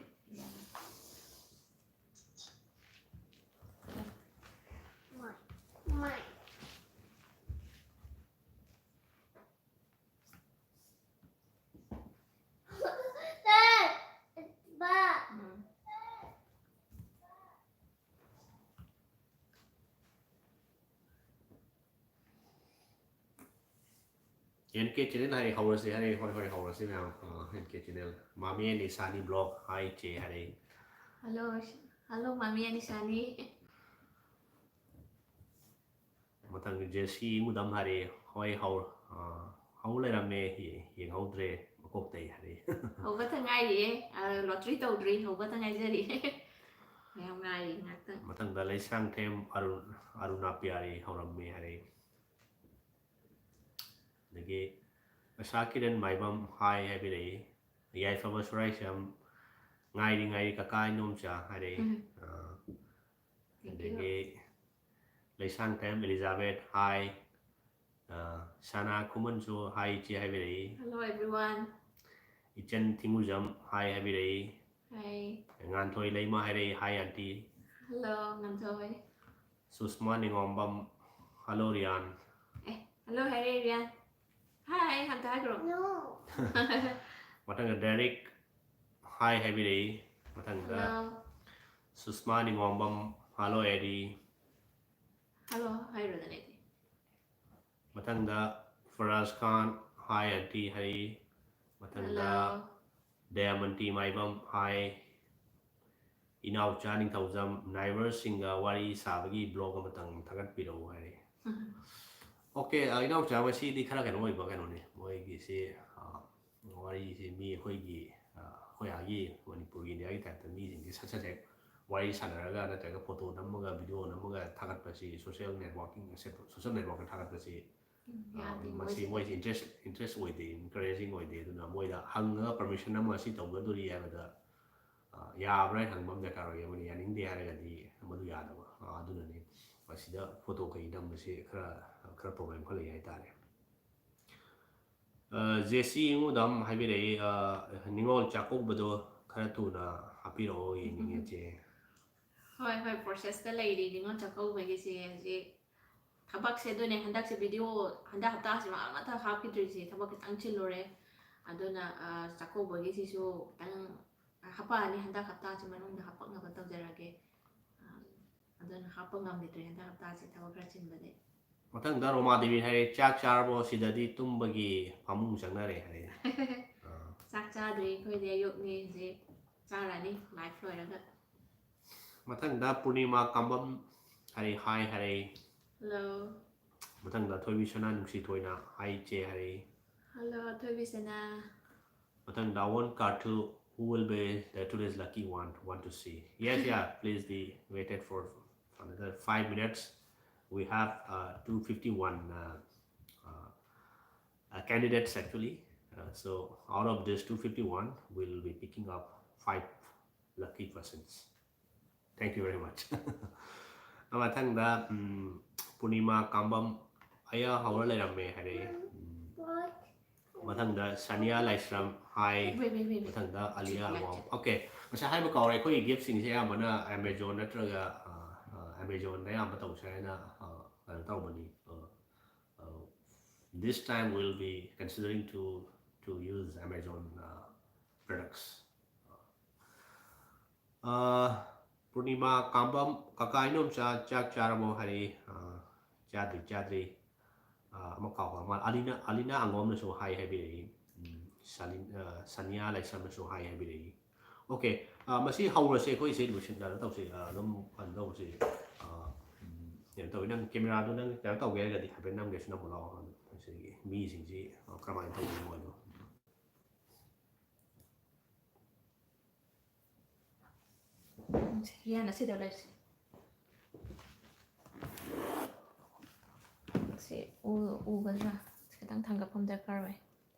ꯑꯦꯟ ꯀꯦ ꯆꯦꯅꯦꯜ ꯍꯥꯏꯔꯦ, ꯍꯧꯔꯁꯤ ꯍꯥꯏꯔꯦ꯫ ꯍꯣꯏ, ꯍꯣꯏ, ꯍꯧꯔꯁꯤ ꯃꯌꯥꯝ꯫ N K channel, Mami and Ishani blog ꯍꯥꯏ ꯆꯦ ꯍꯥꯏꯔꯦ꯫ Hello, hello, Mami and Ishani. ꯃꯊꯪ ꯖꯦꯁꯤ ꯏꯃꯨꯗꯝ ꯍꯥꯏꯔꯦ꯫ ꯍꯣꯏ, ꯍꯧ-, ꯑ, ꯍꯧ ꯂꯩꯔꯝꯃꯦ, ꯌꯦ-, ꯌꯦꯡꯍꯧꯗ꯭ꯔꯦ, ꯃꯀꯣꯛꯇꯩ ꯍꯥꯏꯔꯦ꯫ ꯍꯧꯕꯇ ꯉꯥꯏꯔꯤꯌꯦ, ꯑ, ꯂꯣꯇ꯭ꯔꯤ ꯇꯧꯗ꯭ꯔꯤ, ꯍꯧꯕꯇ ꯉꯥꯏꯖꯔꯤ꯫ ꯃꯌꯥꯝ ꯉꯥꯏꯔꯤ ꯉꯥꯛꯇꯪ꯫ ꯃꯊꯪꯗ ꯂꯩꯁꯥꯡꯊꯦꯝ ꯑꯔꯨꯟ, ꯑꯔꯨꯅꯥ ꯄꯤꯌꯥꯔꯤ ꯍꯧꯔꯝꯃꯦ ꯍꯥꯏꯔꯦ꯫ ꯑꯗꯒꯤ ꯑꯁꯥ ꯀꯤꯔꯟ ꯃꯥꯏꯕꯝ ꯍꯥꯏ ꯍꯥꯏꯕꯤꯔꯛꯏ꯫ ꯌꯥꯏꯐꯕ ꯁꯨꯔꯥꯏꯁꯝ ꯉꯥꯏꯔꯤ ꯉꯥꯏꯔꯤ ꯀꯀꯥ ꯏꯅꯣꯝꯆꯥ ꯍꯥꯏꯔꯛꯏ꯫ ꯎꯝ꯫ ꯑ, Thank you꯫ ꯑꯗꯒꯤ ꯂꯩꯁꯥꯡꯊꯦꯝ ꯑꯦꯂꯤꯖꯥꯕꯦꯠ ꯍꯥꯏ꯫ ꯑ, ꯁꯅꯥ ꯈꯨꯃꯟꯁꯨ ꯍꯥꯏ ꯏꯆꯦ ꯍꯥꯏꯕꯤꯔꯛꯏ꯫ Hello everyone꯫ ꯏꯆꯟ ꯊꯤꯡꯉꯨꯖꯝ ꯍꯥꯏ ꯍꯥꯏꯕꯤꯔꯛꯏ꯫ Hi꯫ ꯉꯥꯟꯊꯣꯏ ꯂꯩꯃ ꯍꯥꯏꯔꯛꯏ, "Hi aunty꯫" Hello, ꯉꯥꯟꯊꯣꯏ꯫ ꯁꯨꯁꯃꯥ ꯅꯤꯉꯣꯝꯕꯝ, "Hello ꯔꯤꯌꯥꯟ꯫" ꯑꯦ, hello ꯍꯥꯏꯔꯛꯏ ꯔꯤꯌꯥꯟ꯫ Hi ꯑꯝꯇ ꯍꯥꯏꯈ꯭ꯔꯣ꯫ No꯫ ꯃꯊꯪꯗ ꯗꯦꯔꯤꯛ ꯍꯥꯏ ꯍꯥꯏꯕꯤꯔꯛꯏ꯫ ꯃꯊꯪꯗ hello꯫ ꯁꯨꯁꯃꯥ ꯅꯤꯉꯣꯝꯕꯝ, "Hello ꯑꯦꯔꯤ꯫" Hello ꯍꯥꯏꯔꯨꯗꯅ ꯑꯩꯗꯤ꯫ ꯃꯊꯪꯗ ꯐꯔꯥꯖ ꯈꯥꯟ, "Hi aunty" ꯍꯥꯏꯔꯛꯏ꯫ ꯃꯊꯪꯗ hello꯫ ꯗꯌꯥꯃꯟꯇꯤ ꯃꯥꯏꯕꯝ, "Hi꯫" ꯏꯅꯥꯎꯆꯥ ꯅꯤꯡꯊꯧꯖꯝ, "ꯅꯥꯏꯕꯔꯁꯤꯡꯒ ꯋꯥꯔꯤ ꯁꯥꯕꯒꯤ ꯕ꯭ꯂꯣꯒ ꯑꯃꯇꯪ ꯊꯥꯒꯠꯄꯤꯔꯛꯎ" ꯍꯥꯏꯔꯛꯏ꯫ ꯑꯣꯀꯦ, ꯑ, ꯏꯅꯥꯎꯆꯥ, ꯉꯁꯤꯗꯤ ꯈꯔ ꯀꯩꯅꯣ ꯑꯣꯏꯕ ꯀꯩꯅꯣꯅꯦ ꯃꯣꯏꯒꯤꯁꯤ, ꯑ, ꯋꯥꯔꯤꯁꯤ ꯃꯤ ꯑꯩꯈꯣꯏꯒꯤ, ꯑ, ꯑꯩꯈꯣꯏ ꯑꯥꯒꯤ ꯃꯅꯤꯄꯨꯔꯒꯤ ꯏꯟꯗꯤꯌꯥꯒꯤ ꯇꯥꯏꯞꯇ ꯃꯤꯁꯤꯡꯁꯦ ꯁꯠ ꯁꯠ ꯍꯦꯛ ꯋꯥꯔꯤ ꯁꯥꯟꯅꯔꯒ ꯅꯠꯇ꯭ꯔꯒ ꯐꯣꯇꯣ ꯅꯝꯃꯒ ꯚꯤꯗꯤꯑꯣ ꯅꯝꯃꯒ ꯊꯥꯒꯠꯄꯁꯤ, ꯁꯣꯁꯤꯌꯦꯜ ꯅꯦꯠꯋꯥꯔꯀꯤꯡ, ꯁꯣꯁꯤꯌꯦꯜ ꯅꯦꯠꯋꯥꯔꯛꯇ ꯊꯥꯒꯠꯄꯁꯤ, ꯎꯝ, ꯑ, ꯌꯥꯗꯦ, ꯃꯁꯤ ꯃꯣꯏꯁꯤꯗꯤ꯫ ꯃꯣꯏꯁꯤ ꯏꯟꯇꯔꯦꯁ, ꯏꯟꯇꯔꯦꯁ ꯑꯣꯏꯗꯦ, ꯏꯟꯀꯔꯦꯖꯤꯡ ꯑꯣꯏꯗꯦ꯫ ꯑꯗꯨꯅ ꯃꯣꯏꯗ ꯍꯪꯉꯒ ꯄꯔꯃꯤꯁꯟ ꯑꯃ ꯁꯤ ꯇꯧꯒꯗꯣꯔꯤ ꯍꯥꯏꯕꯗ, ꯑ, ꯌꯥꯕ꯭ꯔꯥ ꯍꯥꯏꯅ ꯍꯪꯕ ꯑꯃ ꯗꯔꯀꯥꯔ ꯑꯣꯏꯌꯦ꯫ ꯃꯣꯏꯅ ꯌꯥꯅꯤꯡꯗꯦ ꯍꯥꯏꯔꯒꯗꯤ ꯃꯗꯨ ꯌꯥꯗꯕ꯫ ꯑ, ꯑꯗꯨꯅꯅꯤ ꯃꯁꯤꯗ ꯐꯣꯇꯣ ꯀꯩ ꯅꯝꯕꯁꯤ ꯈꯔ, ꯈꯔ ꯄ꯭ꯔꯣꯕ꯭ꯂꯦꯝ ꯈꯔ ꯂꯩ ꯍꯥꯏꯇꯥꯔꯦ꯫ ꯑ, ꯖꯦꯁꯤ ꯏꯉꯨꯗꯝ ꯍꯥꯏꯕꯤꯔꯛꯏ, ꯑ, ꯅꯤꯉꯣꯜ ꯆꯥꯛꯀꯧꯕꯗꯣ ꯈꯔ ꯊꯨꯅ ꯍꯥꯞꯄꯤꯔꯛꯑꯣ, ꯌꯦꯡꯅꯤꯡꯉꯦ ꯆꯦ꯫ ꯍꯣꯏ, ꯍꯣꯏ, ꯄ꯭ꯔꯣꯁꯦꯁꯇ ꯂꯩꯔꯤ ꯅꯤꯉꯣꯜ ꯆꯥꯛꯀꯧꯕꯒꯤꯁꯦ꯫ ꯍꯧꯖꯤꯛ ꯊꯕꯛꯁꯦ ꯑꯗꯨꯅꯦ, ꯍꯟꯗꯛꯁꯦ ꯚꯤꯗꯤꯑꯣ ꯍꯟꯗꯛ ꯍꯞꯇꯥꯁꯤꯃ ꯑꯃꯠꯇ ꯍꯥꯞꯈꯤꯗ꯭ꯔꯤꯁꯦ, ꯊꯕꯛ ꯈꯤꯇꯪ ꯆꯤꯜꯂꯨꯔꯦ꯫ ꯑꯗꯨꯅ, ꯑ, ꯆꯥꯛꯀꯧꯕꯒꯤꯁꯤꯁꯨ ꯈꯤꯇꯪ ꯍꯥꯞꯄꯛꯑꯅꯤ, ꯍꯟꯗꯛ ꯍꯞꯇꯥꯁꯤ ꯃꯅꯨꯡꯗ ꯍꯥꯞꯄꯛꯅꯕ ꯇꯧꯖꯔꯒꯦ꯫ ꯑ, ꯑꯗꯨꯅ ꯍꯥꯞꯄ ꯉꯝꯈꯤꯗ꯭ꯔꯦ ꯍꯟꯗꯛ ꯍꯞꯇꯥꯁꯦ ꯊꯕꯛ ꯈꯔ ꯆꯤꯟꯕꯗꯩ꯫ ꯃꯊꯪꯗ ꯔꯣꯃꯥ ꯗꯦꯕꯤ ꯍꯥꯏꯔꯦ, "ꯆꯥꯛ ꯆꯥꯔꯕꯣ?" ꯁꯤꯗꯗꯤ ꯇꯨꯝꯕꯒꯤ ꯐꯃꯨꯡ ꯆꯪꯅꯔꯦ ꯍꯥꯏꯔꯦ꯫ ꯑꯥ꯫ ꯆꯥꯛ ꯆꯥꯗ꯭ꯔꯤ ꯑꯩꯈꯣꯏꯗꯤ, ꯑꯌꯨꯛꯅꯤ ꯍꯧꯖꯤꯛ꯫ ꯆꯥꯔꯅꯤ live ꯂꯣꯏꯔꯒ꯫ ꯃꯊꯪꯗ ꯄꯨꯔꯅꯤꯃꯥ ꯀꯥꯝꯕꯝ ꯍꯥꯏꯔꯦ, "Hi" ꯍꯥꯏꯔꯦ꯫ Hello꯫ ꯃꯊꯪꯗ ꯊꯣꯏꯕꯤ ꯁꯅꯥ ꯅꯨꯡꯁꯤ ꯊꯣꯏꯅ "Hi ꯏꯆꯦ" ꯍꯥꯏꯔꯦ꯫ Hello, ꯊꯣꯏꯕꯤ ꯁꯅꯥ꯫ ꯃꯊꯪꯗ one Karthu, "Who will be the today's lucky one? Want to see." Yes, yeah, please be waited for another five minutes. We have uh, two fifty-one uh, uh, uh, candidates actually. Uh, so out of this two fifty-one, we'll be picking up five lucky persons. Thank you very much. ꯃꯊꯪꯗ ꯎꯝ, ꯄꯨꯔꯅꯤꯃꯥ ꯀꯥꯝꯕꯝ "ꯑꯌꯥ ꯍꯧꯔ ꯂꯩꯔꯝꯃꯦ" ꯍꯥꯏꯔꯛꯑꯦ꯫ ꯎꯝ, ꯃꯊꯪꯗ ꯁꯅꯤꯌꯥ ꯂꯥꯏꯁ꯭ꯔꯝ "Hi"꯫ Wait, wait, wait, wait. ꯃꯊꯪꯗ ꯑꯂꯤꯌꯥ Check, ꯑꯉꯣꯝ꯫ check. Okay, ꯉꯁꯥꯏ ꯍꯥꯏꯕ ꯀꯥꯎꯔꯦ, ꯑꯩꯈꯣꯏꯒꯤ gift ꯁꯤꯡꯁꯦ ꯑꯌꯥꯝꯕꯅ Amazon ꯅꯠꯇ꯭ꯔꯒ ꯑꯦꯃꯦꯖꯣꯟꯗ ꯑꯌꯥꯝꯕ ꯇꯧꯁꯦ ꯍꯥꯏꯅ ꯑ, ꯀꯩꯅꯣ ꯇꯧꯕꯅꯤ꯫ ꯑ, ꯑ, this time we'll be considering to to use Amazon uh, products. ꯑꯥ, ꯄꯨꯔꯅꯤꯃꯥ ꯀꯥꯝꯕꯝ "ꯀꯀꯥ ꯏꯅꯣꯝꯆꯥ ꯆꯥꯛ ꯆꯥꯔꯕꯣ?" ꯍꯥꯏꯔꯛꯏ꯫ ꯑꯥ, "ꯆꯥꯗ꯭ꯔꯤ, ꯆꯥꯗ꯭ꯔꯤ"꯫ ꯑꯥ, ꯑꯃ ꯀꯥꯎꯈ꯭ꯔ ꯃꯥꯜꯂꯦ꯫ ꯑꯂꯤꯅꯥ, ꯑꯂꯤꯅꯥ ꯑꯉꯣꯝꯅꯁꯨ "Hi" ꯍꯥꯏꯕꯤꯔꯛꯏ꯫ ꯎꯝ, ꯁꯥꯂꯤ-, ꯑꯥ, ꯁꯅꯤꯌꯥ ꯂꯥꯏꯁ꯭ꯔꯝꯅꯁꯨ "Hi" ꯍꯥꯏꯕꯤꯔꯛꯏ꯫ Okay, ꯑꯥ, ꯃꯁꯤ ꯍꯧꯔꯁꯦ, ꯑꯩꯈꯣꯏꯁꯦ ꯂꯣꯏꯁꯤꯟ-, ꯀꯩꯅꯣ ꯇꯧꯁꯦ, ꯑꯥ, ꯑꯗꯨꯝ ꯀꯩꯅꯣ ꯇꯧꯁꯦ꯫ ꯑꯥ, ꯎꯝ, ꯀꯩꯅꯣ ꯇꯧꯋꯤ, ꯅꯪ camera ꯗꯣ ꯅꯪ ꯀꯩꯅꯣ ꯇꯧꯒꯦ ꯍꯥꯏꯔꯒꯗꯤ ꯍꯥꯏꯐꯦꯠ ꯅꯝꯒꯦꯁꯨ ꯅꯝꯃꯨ ꯂꯥꯛꯑꯣ꯫ ꯁꯤꯒꯤ ꯃꯤꯁꯤꯡꯁꯤ, ꯑꯥ, ꯀꯔꯝꯍꯥꯏꯅ ꯇꯧꯕꯅꯣ ꯍꯥꯏꯗꯣ꯫ ꯁꯤ ꯌꯦꯟ ꯑꯁꯤꯗ ꯂꯩꯔꯤꯁꯦ꯫ ꯁꯤ ꯎ-, ꯎꯒꯗ꯭ꯔꯥ? ꯈꯤꯇꯪ ꯊꯥꯡꯒꯠꯐꯝ ꯗꯔꯀꯥꯔ ꯑꯣꯏ꯫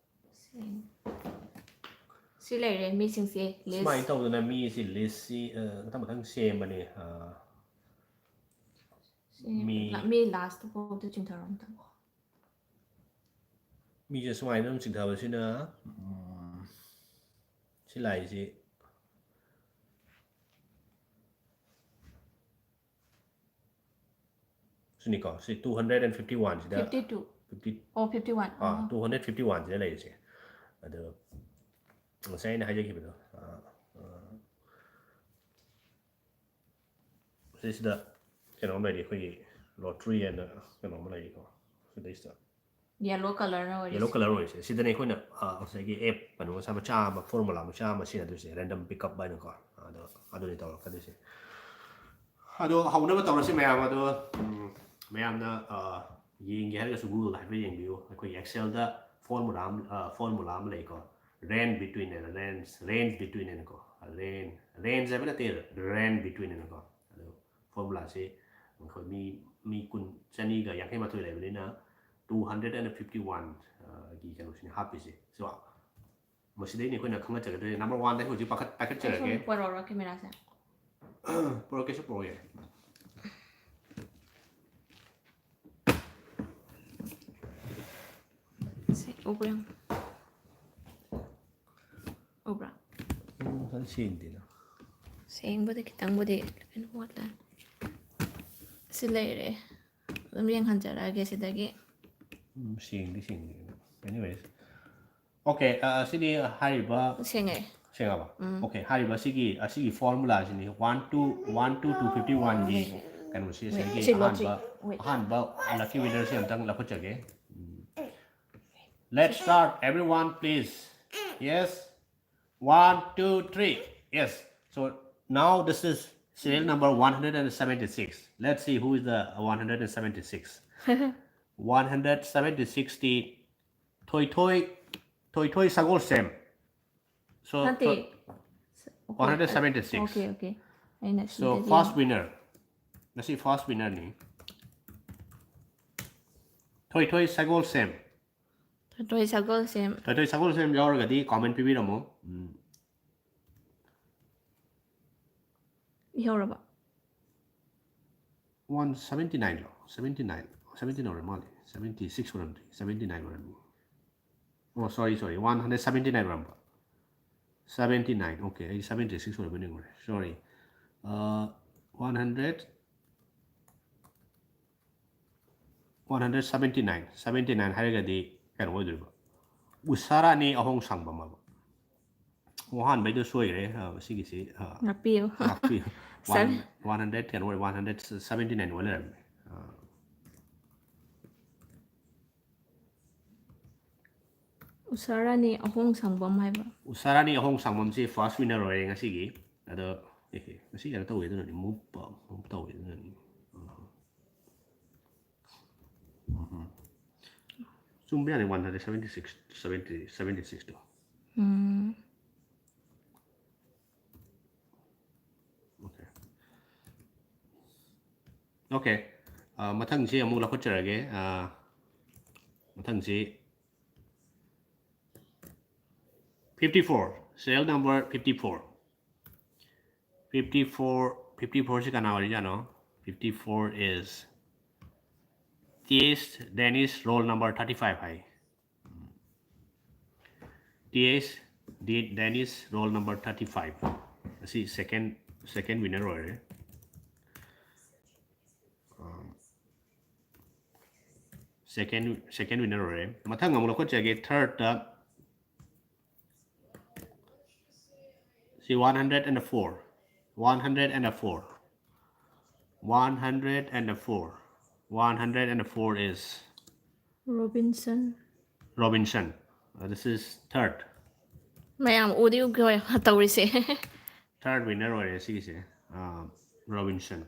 ꯁꯤ, ꯁꯤ ꯂꯩꯔꯦ ꯃꯤꯁꯤꯡꯁꯦ, list꯫ ꯁꯨꯃꯥꯏꯅ ꯇꯧꯗꯅ ꯃꯤꯁꯤ list ꯁꯤ, ꯑ, ꯃꯊꯪ ꯃꯊꯪ ꯁꯦꯝꯕꯅꯦ꯫ ꯑ, ꯁꯤ ꯃꯤ ꯂ-, ꯃꯤ last ꯐꯥꯎꯗ ꯆꯤꯡꯊꯔꯣ ꯑꯝꯇꯪ꯫ ꯃꯤꯁꯦ ꯁꯨꯃꯥꯏꯅ ꯑꯗꯨꯝ ꯆꯤꯡꯊꯕꯁꯤꯅ, ꯎꯝ, ꯁꯤ ꯂꯥꯛꯏꯁꯤ ꯁꯤꯅꯤꯀꯣ, ꯁꯤ two hundred and fifty one ꯁꯤꯗ Fifty two꯫ fifty, ꯑꯣ, fifty one꯫ ꯑꯥ, two hundred fifty one ꯁꯤꯗ ꯂꯩꯔꯤꯁꯦ꯫ ꯑꯗꯣ ꯉꯁꯥꯏ ꯑꯩꯅ ꯍꯥꯏꯖꯈꯤꯕꯗꯣ, ꯑꯥ, ꯑꯥ, ꯁꯤꯁꯤꯗ ꯀꯩꯅꯣꯝ ꯂꯩꯔꯤ, ꯑꯩꯈꯣꯏꯒꯤ Lottery ꯍꯥꯏꯅ ꯀꯩꯅꯣꯝꯃ ꯂꯩꯔꯤꯀꯣ, ꯁꯤꯗꯩꯁꯤꯗ Yellow color ꯅ ꯑꯣꯏꯔꯤꯁꯦ꯫ Yellow color ꯑꯣꯏꯔꯤꯁꯦ, ꯁꯤꯗꯅꯦ ꯑꯩꯈꯣꯏꯅ ꯑ, ꯉꯁꯥꯏꯒꯤ app ꯀꯩꯅꯣ ꯃꯆꯥ ꯃꯆꯥ ꯑꯃ, formula ꯃꯆꯥ ꯑꯃ ꯁꯤꯖꯤꯟꯅꯗꯣꯏꯁꯦ, random pickup ꯍꯥꯏꯅꯀꯣ꯫ ꯑꯗꯣ ꯑꯗꯨꯅꯤ ꯇꯧꯔꯛꯀꯗꯣꯏꯁꯦ꯫ ꯑꯗꯣ ꯍꯧꯅꯕ ꯇꯧꯔꯁꯤ ꯃꯌꯥꯝ꯫ ꯑꯗꯣ ꯎꯝ, ꯃꯌꯥꯝꯅ ꯑ, ꯌꯦꯡꯒꯦ ꯍꯥꯏꯔꯒꯁꯨ Google ꯗ ꯍꯥꯏꯐꯦꯠ ꯌꯦꯡꯕꯤꯌꯨ꯫ ꯑꯩꯈꯣꯏꯒꯤ Excel ꯗ formula ꯑꯃ, ꯑ, formula ꯑꯃ ꯂꯩꯀꯣ, range between ꯍꯥꯏꯅ, range, range between ꯍꯥꯏꯅꯀꯣ꯫ Range, range ꯍꯥꯏꯕ ꯅꯠꯇꯦ, range between ꯍꯥꯏꯅꯀꯣ꯫ ꯑꯗꯣ formula ꯁꯤ ꯑꯩꯈꯣꯏ ꯃꯤ ꯃꯤ ꯀꯨꯟ, ꯆꯅꯤꯒ ꯌꯥꯡꯈꯩ ꯃꯥꯊꯣꯏ ꯂꯩꯕꯅꯤꯅ, two hundred and fifty one ꯒꯤ ꯀꯩꯅꯣꯁꯤꯅ ꯍꯥꯞꯄꯤꯁꯦ꯫ So ꯃꯁꯤꯗꯩꯅ ꯑꯩꯈꯣꯏꯅ ꯈꯪꯒꯠꯆꯒꯗꯣꯏꯁꯦ꯫ Number one ꯗ ꯑꯩ ꯍꯧꯖꯤꯛ ꯄꯥꯈꯠ ꯄꯥꯏꯈꯠꯆꯔꯒꯦ꯫ ꯁꯨꯝ ꯄꯣꯔꯛꯑꯣꯔꯥ camera ꯁꯦ? ꯄꯣꯔꯛꯀꯦꯁꯨ ꯄꯣꯔꯛꯑꯣ ꯌꯥꯏ꯫ ꯁꯤ ꯎꯕ꯭ꯔꯥ ꯌꯦꯡꯉꯣ꯫ ꯎꯕ꯭ꯔꯥ? ꯎꯝ, ꯐꯖꯅ ꯁꯦꯡꯗꯦꯗ꯫ ꯁꯦꯡꯕꯨꯗꯤ ꯈꯤꯇꯪꯕꯨꯗꯤ ꯀꯩꯅꯣ ꯋꯥꯠꯂꯦ꯫ ꯁꯤ ꯂꯩꯔꯦ꯫ ꯑꯗꯨꯝ ꯌꯦꯡꯍꯟꯖꯔꯛꯑꯒꯦ ꯁꯤꯗꯒꯤ꯫ ꯎꯝ, ꯁꯦꯡꯗꯤ ꯁꯦꯡꯗꯦ꯫ Anyways, okay, ꯑ, ꯁꯤꯗꯤ ꯍꯥꯏꯔꯤꯕ ꯁꯦꯡꯉꯦ꯫ ꯁꯦꯡꯉꯕ? Okay, ꯍꯥꯏꯔꯤꯕ ꯁꯤꯒꯤ, ꯑꯁꯤꯒꯤ formula ꯁꯤꯅꯤ, one to, one to two fifty one ꯒꯤ ꯀꯩꯅꯣꯁꯤ, ꯁꯤꯒꯤ ꯁꯤ ꯑꯍꯥꯟꯕ, ꯂꯣꯠꯁꯤ꯫ Wait. ꯑꯍꯥꯟꯕ lucky winner ꯁꯤ ꯑꯝꯇꯪ ꯂꯧꯈꯠꯆꯒꯦ꯫ ꯎꯝ꯫ Let's start, everyone, please. Yes. One, two, three. Yes. So now this is serial number one hundred and seventy six. Let's see who is the one hundred and seventy six. One hundred seventy six ꯇꯤ ꯊꯣꯏꯊꯣꯏ, ꯊꯣꯏꯊꯣꯏ ꯁꯒꯣꯜꯁꯦꯝ꯫ So, ꯅꯠꯇꯦ꯫ ꯊꯣꯏ-, one hundred seventy six. Okay, okay. ꯑꯩꯅ So, ꯁꯤꯗꯒꯤ first winner. ꯉꯁꯤ first winner ꯅꯤ꯫ ꯊꯣꯏꯊꯣꯏ ꯁꯒꯣꯜꯁꯦꯝ꯫ ꯊꯣꯏꯊꯣꯏ ꯁꯒꯣꯜꯁꯦꯝ꯫ ꯊꯣꯏꯊꯣꯏ ꯁꯒꯣꯜꯁꯦꯝ ꯌꯥꯎꯔꯒꯗꯤ comment ꯄꯤꯕꯤꯔꯝꯃꯣ꯫ ꯎꯝ꯫ ꯏꯍꯧꯔꯕ? One seventy nine ꯂꯣ? Seventy nine, seventy nine ꯑꯣꯏꯔ ꯃꯥꯜꯂꯦ꯫ Seventy six ꯑꯣꯏꯔꯝꯗ꯭ꯔꯤ, seventy nine ꯑꯣꯏꯔꯝꯃꯤ꯫ Oh, sorry, sorry, one hundred seventy nine ꯑꯣꯏꯔꯝꯕ꯫ Seventy nine, okay, ꯑꯩ seventy six ꯑꯣꯏꯔꯕꯣꯏ ꯅꯤꯡꯉꯨꯔꯦ, sorry꯫ ꯑ, one hundred, one hundred seventy nine, seventy nine ꯍꯥꯏꯔꯒꯗꯤ ꯀꯩꯅꯣ ꯑꯣꯏꯗꯣꯏꯕ, ꯎꯁꯥꯔꯥꯅꯤ ꯑꯍꯣꯡ ꯁꯥꯡꯕꯝ ꯍꯥꯏꯕ꯫ ꯑꯣ, ꯑꯍꯥꯟꯕꯩꯗꯣ ꯁꯣꯏꯈ꯭ꯔꯦ꯫ ꯑ, ꯁꯤꯒꯤꯁꯤ, ꯑ, ꯉꯥꯛꯄꯤꯌꯨ꯫ ꯉꯥꯛꯄꯤꯌꯨ꯫ One, Seven. One hundred ꯀꯩꯅꯣ ꯑꯣꯏ, one hundred seventy nine ꯑꯣꯏ ꯂꯩꯔꯝꯃꯦ꯫ ꯑ, ꯎꯁꯥꯔꯥꯅꯤ ꯑꯍꯣꯡ ꯁꯪꯕꯝ ꯍꯥꯏꯕ꯫ ꯎꯁꯥꯔꯥꯅꯤ ꯑꯍꯣꯡ ꯁꯪꯕꯝꯁꯤ first winner ꯑꯣꯏꯔꯦ ꯉꯁꯤꯒꯤ꯫ ꯑꯗꯣ ꯑꯦ, ꯉꯁꯤ ꯀꯩꯅꯣ ꯇꯧꯋꯦ ꯑꯗꯨꯅꯅꯤ, move move ꯇꯧꯋꯦ ꯑꯗꯨꯅꯅꯤ꯫ ꯎꯝ꯫ ꯆꯨꯝꯕ ꯌꯥꯅꯤ, one hundred seventy six, seventy, seventy six ꯇꯣ꯫ ꯎꯝ꯫ Okay꯫ Okay꯫ ꯑ, ꯃꯊꯪꯁꯤ ꯑꯃꯨꯛ ꯂꯧꯈꯠꯆꯔꯒꯦ꯫ ꯑ, ꯃꯊꯪꯁꯤ fifty four, serial number fifty four꯫ fifty four, fifty four ꯁꯤ ꯀꯅꯥ ꯑꯣꯏꯔꯤꯖꯥꯠꯅꯣ? fifty four is T H Dennis, roll number thirty five high. T H Dennis, roll number thirty five꯫ ꯑꯁꯤ second, second winner ꯑꯣꯏꯔꯦ꯫ ꯑꯥ, second, second winner ꯑꯣꯏꯔꯦ꯫ ꯃꯊꯪ ꯑꯃꯨꯛ ꯂꯧꯈꯠꯆꯒꯦ, thirdꯇ꯫ ꯁꯤ one hundred and four, one hundred and four, one hundred and four, one hundred and four is Robinson꯫ Robinson꯫ Uh, this is third꯫ ꯃꯌꯥꯝ ꯎꯗꯤ ꯎꯈꯤꯔꯣꯏ ꯇꯧꯔꯤꯁꯦ꯫ Third winner ꯑꯣꯏꯔꯦ ꯁꯤꯒꯤꯁꯦ, ꯑꯥ, Robinson꯫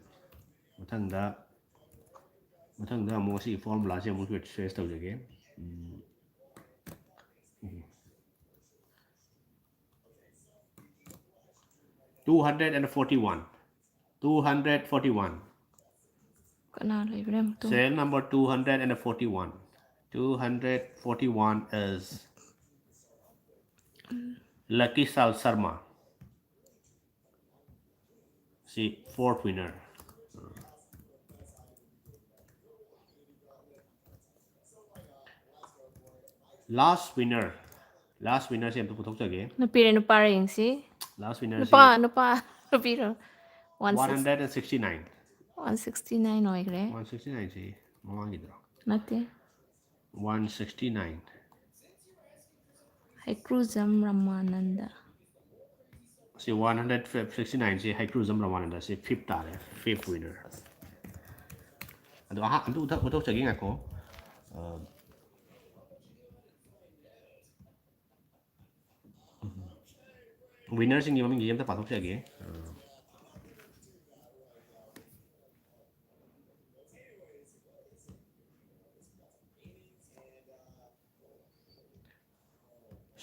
ꯃꯊꯪꯗ, ꯃꯊꯪꯗ ꯑꯃꯨꯛ ꯁꯤꯒꯤ formulaꯁꯦ ꯑꯃꯨꯛ trace ꯇꯧꯖꯒꯦ꯫ ꯎꯝ꯫ Two hundred and forty one꯫ Two hundred forty one꯫ ꯀꯅꯥ ꯂꯩꯕ꯭ꯔꯥ ꯑꯃꯨꯛꯇ? Serial number two hundred and forty one꯫ Two hundred forty one is Lucky Sal Sharma꯫ ꯁꯤ fourth winner꯫ Last winner꯫ Last winnerꯁꯦ ꯑꯝꯇ ꯄꯨꯊꯣꯛꯆꯒꯦ꯫ ꯅꯨꯄꯤꯔ ꯅꯨꯄꯥꯔ ꯌꯦꯡꯁꯤ꯫ Last winnerꯁꯤ ꯅꯨꯄꯥ, ꯅꯨꯄꯥ, ꯅꯨꯄꯤꯔꯣ? One one hundred and sixty nine꯫ One sixty nine ꯑꯣꯏꯈ꯭ꯔꯦ꯫ One sixty nineꯁꯤ ꯃꯃꯥꯡꯒꯤꯗꯨꯔꯣ? ꯅꯠꯇꯦ꯫ One sixty nine꯫ ꯍꯩꯀ꯭ꯔꯨꯖꯝ ꯔꯃꯥꯅꯟꯗ꯫ ꯁꯤ one hundred sixty nineꯁꯤ ꯍꯩꯀ꯭ꯔꯨꯖꯝ ꯔꯃꯥꯅꯟꯗ, ꯁꯤ fifth ꯇꯥꯔꯦ, fifth winner꯫ ꯑꯗꯣ ꯑꯍꯥ-, ꯑꯝꯇ ꯎꯊ-, ꯎꯊꯣꯛꯆꯒꯦ, ꯉꯥꯏꯈꯣ꯫ ꯑ, ꯋꯤꯅꯔꯁꯤꯡꯒꯤ ꯃꯃꯤꯡꯁꯤ ꯑꯝꯇ ꯄꯥꯊꯣꯛꯆꯒꯦ꯫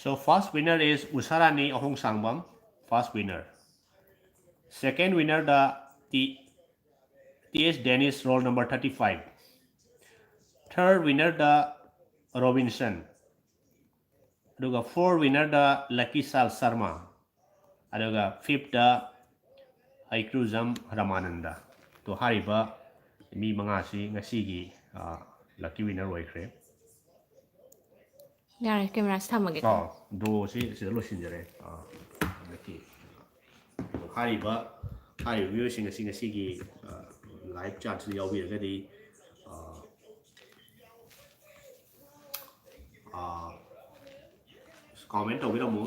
So first winner is Usharani Ahongsangbam, first winner. Second winner the T T H Dennis, roll number thirty-five. Third winner the Robinson. ꯑꯗꯨꯒ four winner the Lucky Sal Sharma. ꯑꯗꯨꯒ fifth the Aikrujam Ramananda. ꯇꯣ ꯍꯥꯏꯔꯤꯕ ꯃꯤ ꯃꯉꯥꯁꯤ ꯉꯁꯤꯒꯤ ꯂꯛꯀꯤ ꯋꯤꯅꯔ ꯑꯣꯏꯈ꯭ꯔꯦ꯫ ꯌꯥꯔꯦ, ꯀꯦꯃꯦꯔꯥꯁꯤ ꯊꯝꯃꯒꯦꯀꯣ꯫ ꯑꯥ, ꯗ꯭ꯔꯣꯁꯤ ꯁꯤꯗ ꯂꯣꯏꯁꯤꯟꯖꯔꯦ꯫ ꯑꯥ, ꯍꯟꯗꯛꯀꯤ ꯍꯥꯏꯔꯤꯕ ꯍꯥꯏꯔꯤꯕ ꯃꯤꯑꯣꯏꯁꯤꯡ ꯑꯁꯤ ꯉꯁꯤꯒꯤ ꯂꯥꯏꯚ ꯆꯥꯠꯁꯤꯗ ꯌꯥꯎꯕꯤꯔꯒꯗꯤ ꯀꯃꯦꯟ ꯇꯧꯕꯤꯔꯝꯃꯨ꯫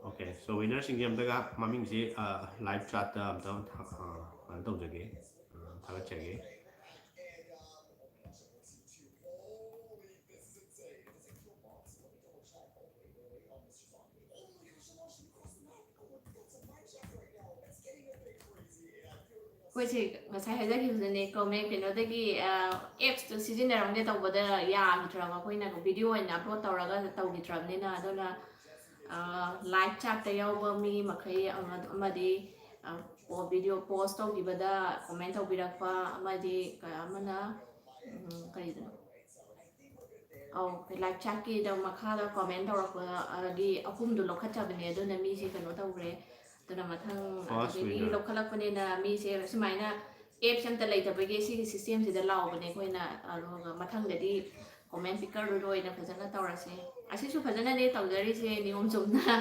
Okay, so ꯋꯤꯅꯔꯁꯤꯡꯁꯦ ꯑꯝꯇꯒ ꯃꯃꯤꯡꯁꯦ ꯂꯥꯏꯚ ꯆꯥꯠꯇ ꯑꯝꯇ ꯀꯩꯅꯣ ꯇꯧꯖꯒꯦ, ꯊꯥꯒꯠꯆꯒꯦ꯫ ꯑꯩꯈꯣꯏꯁꯦ ꯉꯁꯥꯏ ꯍꯥꯏꯖꯈꯤꯕꯗꯨꯅꯦ, ꯀꯣꯃꯦꯟ ꯀꯩꯅꯣꯗꯒꯤ ꯑꯦꯞꯁꯇꯨ ꯁꯤꯖꯤꯟꯅꯔꯝꯒꯦ ꯇꯧꯕꯗ ꯌꯥꯈꯤꯗ꯭ꯔꯕ, ꯑꯩꯈꯣꯏꯅ ꯚꯤꯗꯤꯑꯣ ꯑꯣꯏꯅ ꯑꯞꯂꯣꯗ ꯇꯧꯔꯒ ꯇꯧꯈꯤꯗ꯭ꯔꯕꯅꯤꯅ꯫ ꯑꯗꯨꯅ ꯂꯥꯏꯚ ꯆꯥꯠꯇ ꯌꯥꯎꯕ ꯃꯤ ꯃꯈꯩ ꯑꯃꯗꯤ ꯚꯤꯗꯤꯑꯣ ꯄꯣꯁ ꯇꯧꯈꯤꯕꯗ ꯀꯣꯃꯦꯟ ꯇꯧꯕꯤꯔꯛꯄ ꯑꯃꯗꯤ ꯑꯃꯅ ꯀꯔꯤꯗꯅꯣ, ꯑꯧ, ꯂꯥꯏꯚ ꯆꯥꯠꯀꯤꯗ ꯃꯈꯥꯗ ꯀꯣꯃꯦꯟ ꯇꯧꯔꯛꯄꯒꯤ ꯑꯍꯨꯝꯗꯨ ꯂꯧꯈꯠꯆꯕꯅꯦ꯫ ꯑꯗꯨꯅ ꯃꯤꯁꯦ ꯀꯩꯅꯣ ꯇꯧꯈ꯭ꯔꯦ꯫ ꯑꯗꯨꯅ ꯃꯊꯪ ꯑꯗꯨꯗꯒꯤ ꯂꯧꯈꯠꯂꯛꯄꯅꯤꯅ ꯃꯤꯁꯦ ꯁꯨꯃꯥꯏꯅ ꯑꯦꯞꯁ ꯑꯝꯇ ꯂꯩꯇꯕꯒꯤ ꯁꯤꯒꯤ ꯁꯤꯁꯇꯦꯝꯁꯤꯗ ꯂꯥꯎꯕꯅꯦ ꯑꯩꯈꯣꯏꯅ꯫ ꯑꯗꯨꯒ ꯃꯊꯪꯗꯗꯤ ꯀꯣꯃꯦꯟ ꯄꯤꯀꯔꯗꯨꯗ ꯑꯣꯏꯅ ꯐꯖꯅ ꯇꯧꯔꯁꯦ꯫ ꯑꯁꯤꯁꯨ ꯐꯖꯅꯅꯦ ꯇꯧꯖꯔꯤꯁꯦ ꯅꯤꯌꯣꯝ ꯆꯨꯝꯅ꯫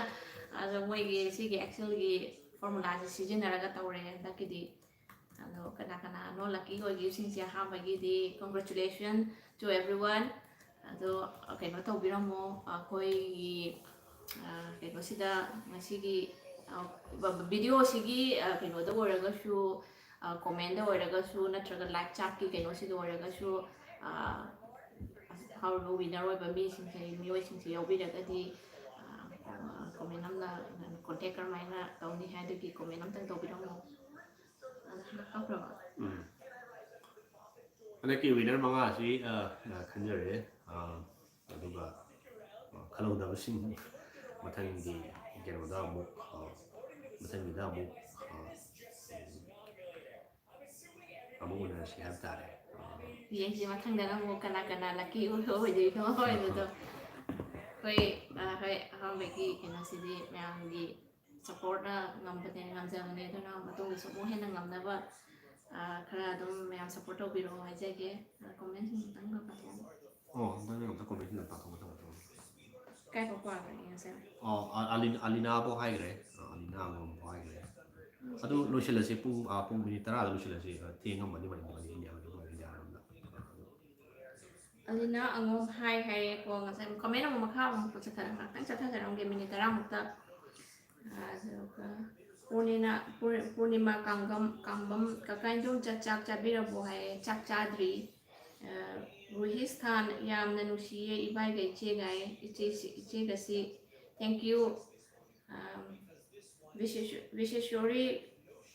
ꯑꯗꯣ ꯃꯣꯏꯒꯤ ꯁꯤꯒꯤ ꯑꯦꯛꯁꯦꯜꯒꯤ ꯐꯣꯔꯃꯨꯂꯥꯁꯦ ꯁꯤꯖꯤꯟꯅꯔꯒ ꯇꯧꯔꯦ ꯍꯟꯗꯛꯀꯤꯗꯤ꯫ ꯑꯗꯣ ꯀꯅꯥ ꯀꯅꯥꯅꯣ ꯂꯛꯀꯤ ꯑꯣꯏꯈꯤꯕꯁꯤꯡꯁꯦ ꯑꯍꯥꯟꯕꯒꯤꯗꯤ congratulation to everyone꯫ ꯑꯗꯣ ꯀꯩꯅꯣ ꯇꯧꯕꯤꯔꯝꯃꯣ, ꯑꯩꯈꯣꯏꯒꯤ ꯀꯩꯅꯣꯁꯤꯗ ꯉꯁꯤꯒꯤ ꯚꯤꯗꯤꯑꯣꯁꯤꯒꯤ ꯀꯩꯅꯣꯗ ꯑꯣꯏꯔꯒꯁꯨ ꯀꯣꯃꯦꯟꯗ ꯑꯣꯏꯔꯒꯁꯨ ꯅꯠꯇ꯭ꯔꯒ ꯂꯥꯏꯛ ꯆꯥꯛꯀꯤ ꯀꯩꯅꯣꯁꯤꯗ ꯑꯣꯏꯔꯒꯁꯨ, ꯍꯥꯎꯔꯤꯕ ꯋꯤꯅꯔ ꯑꯣꯏꯕ ꯃꯤꯁꯤꯡꯁꯦ, ꯃꯤꯑꯣꯏꯁꯤꯡꯁꯦ ꯌꯥꯎꯕꯤꯔꯒꯗꯤ ꯀꯣꯃꯦꯟ ꯑꯃꯅ ꯀꯣꯟꯇꯦꯛ ꯀꯔꯝꯍꯥꯏꯅ ꯇꯧꯅꯤ ꯍꯥꯏꯗꯨꯒꯤ ꯀꯣꯃꯦꯟ ꯑꯝꯇꯪ ꯇꯧꯕꯤꯔꯝꯃꯣ꯫ ꯑꯗꯨ ꯍꯟꯗꯛ ꯀꯛꯈ꯭ꯔꯕ? ꯎꯝ꯫ ꯍꯟꯗꯛꯀꯤ ꯋꯤꯅꯔ ꯃꯉꯥꯁꯤ ꯑ, ꯑ, ꯈꯟꯖꯔꯦ꯫ ꯑ, ꯑꯗꯨꯒ ꯑ, ꯈꯜꯍꯧꯗꯕꯁꯤꯡ ꯃꯊꯪꯒꯤ ꯀꯩꯅꯣꯗ ꯑꯃꯨꯛ ꯑ, ꯃꯊꯪꯒꯤꯗ ꯑꯃꯨꯛ ꯑ, ꯑꯃꯨꯛ ꯎꯅꯔꯁꯤ ꯍꯥꯏꯕ ꯇꯥꯔꯦ꯫ ꯑ, ꯌꯦꯡꯁꯤ ꯃꯊꯪꯗꯅ ꯑꯃꯨꯛ ꯀꯅꯥ ꯀꯅꯥ ꯂꯛꯀꯤ ꯑꯣꯏꯗꯣꯏꯅꯣ ꯍꯥꯏꯕꯗꯣ꯫ ꯑꯩꯈꯣꯏ ꯑ, ꯍꯣꯏ, ꯑꯍꯥꯟꯕꯒꯤ ꯀꯩꯅꯣꯁꯤꯗꯤ ꯃꯌꯥꯝꯒꯤ ꯁꯞꯄꯣꯔꯠꯅ ꯉꯝꯕꯅꯦ, ꯉꯝꯖꯕꯅꯦ꯫ ꯑꯗꯨꯅ ꯃꯇꯨꯡꯗꯁꯨ ꯑꯃꯨꯛ ꯍꯦꯟꯅ ꯉꯝꯅꯕ ꯑ, ꯈꯔ ꯑꯗꯨꯝ ꯃꯌꯥꯝ ꯁꯞꯄꯣꯔꯠ ꯇꯧꯕꯤꯔꯛꯑꯣ ꯍꯥꯏꯖꯒꯦ꯫ ꯀꯣꯃꯦꯟꯁꯤꯡ ꯑꯃꯨꯛꯇꯪꯒ ꯄꯥꯊꯣꯛꯑꯣ꯫ ꯑꯣ, ꯅꯪꯅ ꯑꯝꯇ ꯀꯣꯃꯦꯟꯁꯤꯡꯗꯣ ꯄꯥꯊꯣꯛꯑꯣ, ꯄꯥꯊꯣꯛꯑꯣ, ꯄꯥꯊꯣꯛꯑꯣ꯫ ꯀꯥꯏꯐꯥꯎ ꯄꯥꯈ꯭ꯔꯒꯦ ꯉꯁꯥꯏ? ꯑꯣ, ꯑ-, ꯑꯂꯤꯟ-, ꯑꯂꯤꯅꯥꯐꯥꯎ ꯍꯥꯏꯈ꯭ꯔꯦ꯫ ꯑ, ꯑꯂꯤꯅꯥ ꯑꯉꯝꯕꯐꯥꯎ ꯍꯥꯏꯈ꯭ꯔꯦ꯫ ꯑꯗꯨ ꯂꯣꯏꯁꯤꯜꯂꯁꯤ꯫ ꯄꯨꯡ, ꯑ, ꯄꯨꯡ ꯃꯤꯅꯤꯠ ꯇꯔꯥꯗ ꯂꯣꯏꯁꯤꯜꯂꯁꯤ꯫ ꯑ, ꯊꯦꯡꯉꯝꯃꯅꯤ ꯃꯅꯤꯄꯨꯔ, ꯏꯟꯗꯤꯌꯥ ꯃꯅꯨꯡ, ꯏꯟꯗꯤꯌꯥ ꯃꯅꯨꯡꯗ꯫ ꯑꯂꯤꯅꯥ ꯑꯉꯣꯝ ꯍꯥꯏ ꯍꯥꯏꯔꯦꯀꯣ꯫ ꯉꯁꯥꯏ ꯀꯣꯃꯦꯟ ꯑꯃꯨꯛ ꯃꯈꯥ ꯑꯃꯨꯛ ꯆꯠꯊꯔ-, ꯉꯥꯛꯇꯪ ꯆꯠꯊꯖꯔꯝꯒꯦ, ꯃꯤꯅꯤꯠ ꯇꯔꯥꯃꯨꯛꯇ꯫ ꯑꯗꯨꯒ ꯄꯨꯔꯅꯤꯅ-, ꯄꯨꯔ-, ꯄꯨꯔꯅꯤꯃꯥ ꯀꯥꯡꯒꯝ, ꯀꯥꯡꯕꯝ, "ꯀꯀꯥ ꯏꯟꯗꯣꯝꯆꯥ ꯆꯥꯛ ꯆꯥꯕꯤꯔꯕꯣ?" ꯍꯥꯏꯌꯦ꯫ "ꯆꯥꯛ ꯆꯥꯗ꯭ꯔꯤ꯫ ꯑ, ꯔꯨꯍꯤꯁꯊꯥꯟ, ꯌꯥꯝꯅ ꯅꯨꯡꯁꯤꯌꯦ ꯏꯕꯥꯏꯒ ꯏꯆꯦꯒ", ꯍꯥꯏꯌꯦ꯫ ꯏꯆꯦꯁꯤ, ꯏꯆꯦꯒꯁꯤ, thank you꯫ ꯑ, ꯕꯤꯁꯦꯁ-, ꯕꯤꯁꯦꯁꯣꯔꯤ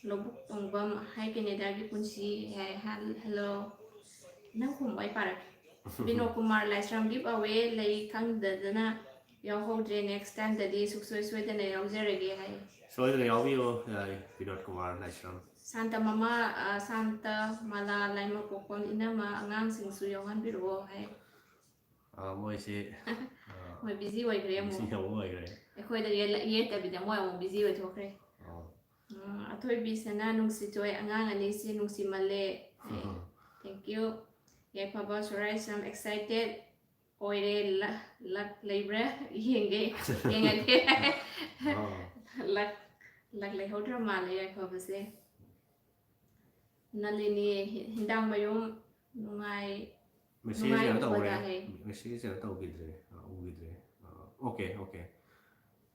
ꯂꯧꯕꯨꯛ ꯇꯣꯡꯕꯝ, "ꯍꯥꯏ ꯀꯦꯅꯦꯗꯥꯒꯤ ꯄꯨꯟꯁꯤ", ꯍꯥꯏ, ꯍꯜ-, hello꯫ ꯅꯪ ꯈꯨꯝꯕ ꯑꯩ ꯄꯥꯔꯛꯀꯦ꯫ "ꯕꯤꯅꯣ ꯀꯨꯃꯥꯔ ꯂꯥꯏꯁ꯭ꯔꯝ, give away ꯂꯩ ꯈꯪꯗꯗꯅ ꯌꯥꯎꯍꯧꯗ꯭ꯔꯦ, next timeꯗꯗꯤ ꯁꯨꯡꯁꯣꯏ ꯁꯣꯏꯗꯅ ꯌꯥꯎꯖꯔꯒꯦ", ꯍꯥꯏ꯫ ꯁꯣꯏꯗꯅ ꯌꯥꯎꯕꯤꯌꯨ, ꯑ, ꯕꯤꯅꯣꯗ ꯀꯨꯃꯥꯔ ꯂꯥꯏꯁ꯭ꯔꯝ꯫ "ꯁꯥꯟꯇ ꯃꯃꯥ, ꯑ, ꯁꯥꯟꯇ ꯃꯂꯥ ꯂꯥꯏꯃꯀꯣꯛꯄꯝ ꯏꯅꯝꯃ, ꯑꯉꯥꯡꯁꯤꯡꯁꯨ ꯌꯥꯎꯍꯟꯕꯤꯔꯛꯑꯣ", ꯍꯥꯏ꯫ ꯑ, ꯃꯣꯏꯁꯦ, ꯑ, ꯃꯣꯏ ꯕꯤꯖꯤ ꯑꯣꯏꯈ꯭ꯔꯦ ꯑꯃꯨꯛ꯫ ꯕꯤꯖꯤ ꯑꯃꯨꯛ ꯑꯣꯏꯈ꯭ꯔꯦ꯫ ꯑꯩꯈꯣꯏꯗ ꯌꯦꯠꯂ-, ꯌꯦꯠꯇꯕꯤꯗ ꯃꯣꯏ ꯑꯃꯨꯛ ꯕꯤꯖꯤ ꯑꯣꯏꯊꯣꯛꯈ꯭ꯔꯦ꯫ ꯑꯣ꯫ ꯎꯝ, "ꯑꯊꯣꯏꯕꯤ ꯁꯅꯥ ꯅꯨꯡꯁꯤꯊꯣꯏ, ꯑꯉꯥꯡ ꯑꯅꯤꯁꯤ ꯅꯨꯡꯁꯤꯃꯜꯂꯦ", ꯍꯥꯏ꯫ Thank you꯫ "ꯌꯥꯏꯐꯕ ꯁꯣꯔꯥꯏꯁ꯭ꯔꯝ, excited ꯑꯣꯏꯔꯦ, ꯂ-, luck ꯂꯩꯕ꯭ꯔꯥ? ꯌꯦꯡꯒꯦ, ꯌꯦꯡꯉꯒꯦ꯫" ꯑꯣ꯫ Luck, luck ꯂꯩꯍꯧꯗ꯭ꯔ ꯃꯥꯜꯂꯦ ꯌꯥꯏꯐꯕꯁꯦ꯫ ꯅꯂꯤꯅꯤ ꯍꯤ-, ꯍꯤꯟꯗꯥꯡꯃꯌꯨꯝ, ꯅꯨꯡꯉꯥꯏ-, Message ꯀꯩꯅꯣ ꯇꯧꯈ꯭ꯔꯦ꯫ ꯅꯨꯡꯉꯥꯏꯔꯤꯕꯗ ꯍꯥꯏ꯫ Message ꯀꯩꯅꯣ ꯇꯧꯈꯤꯗ꯭ꯔꯦ꯫ ꯑ, ꯎꯈꯤꯗ꯭ꯔꯦ꯫ ꯑ, okay, okay꯫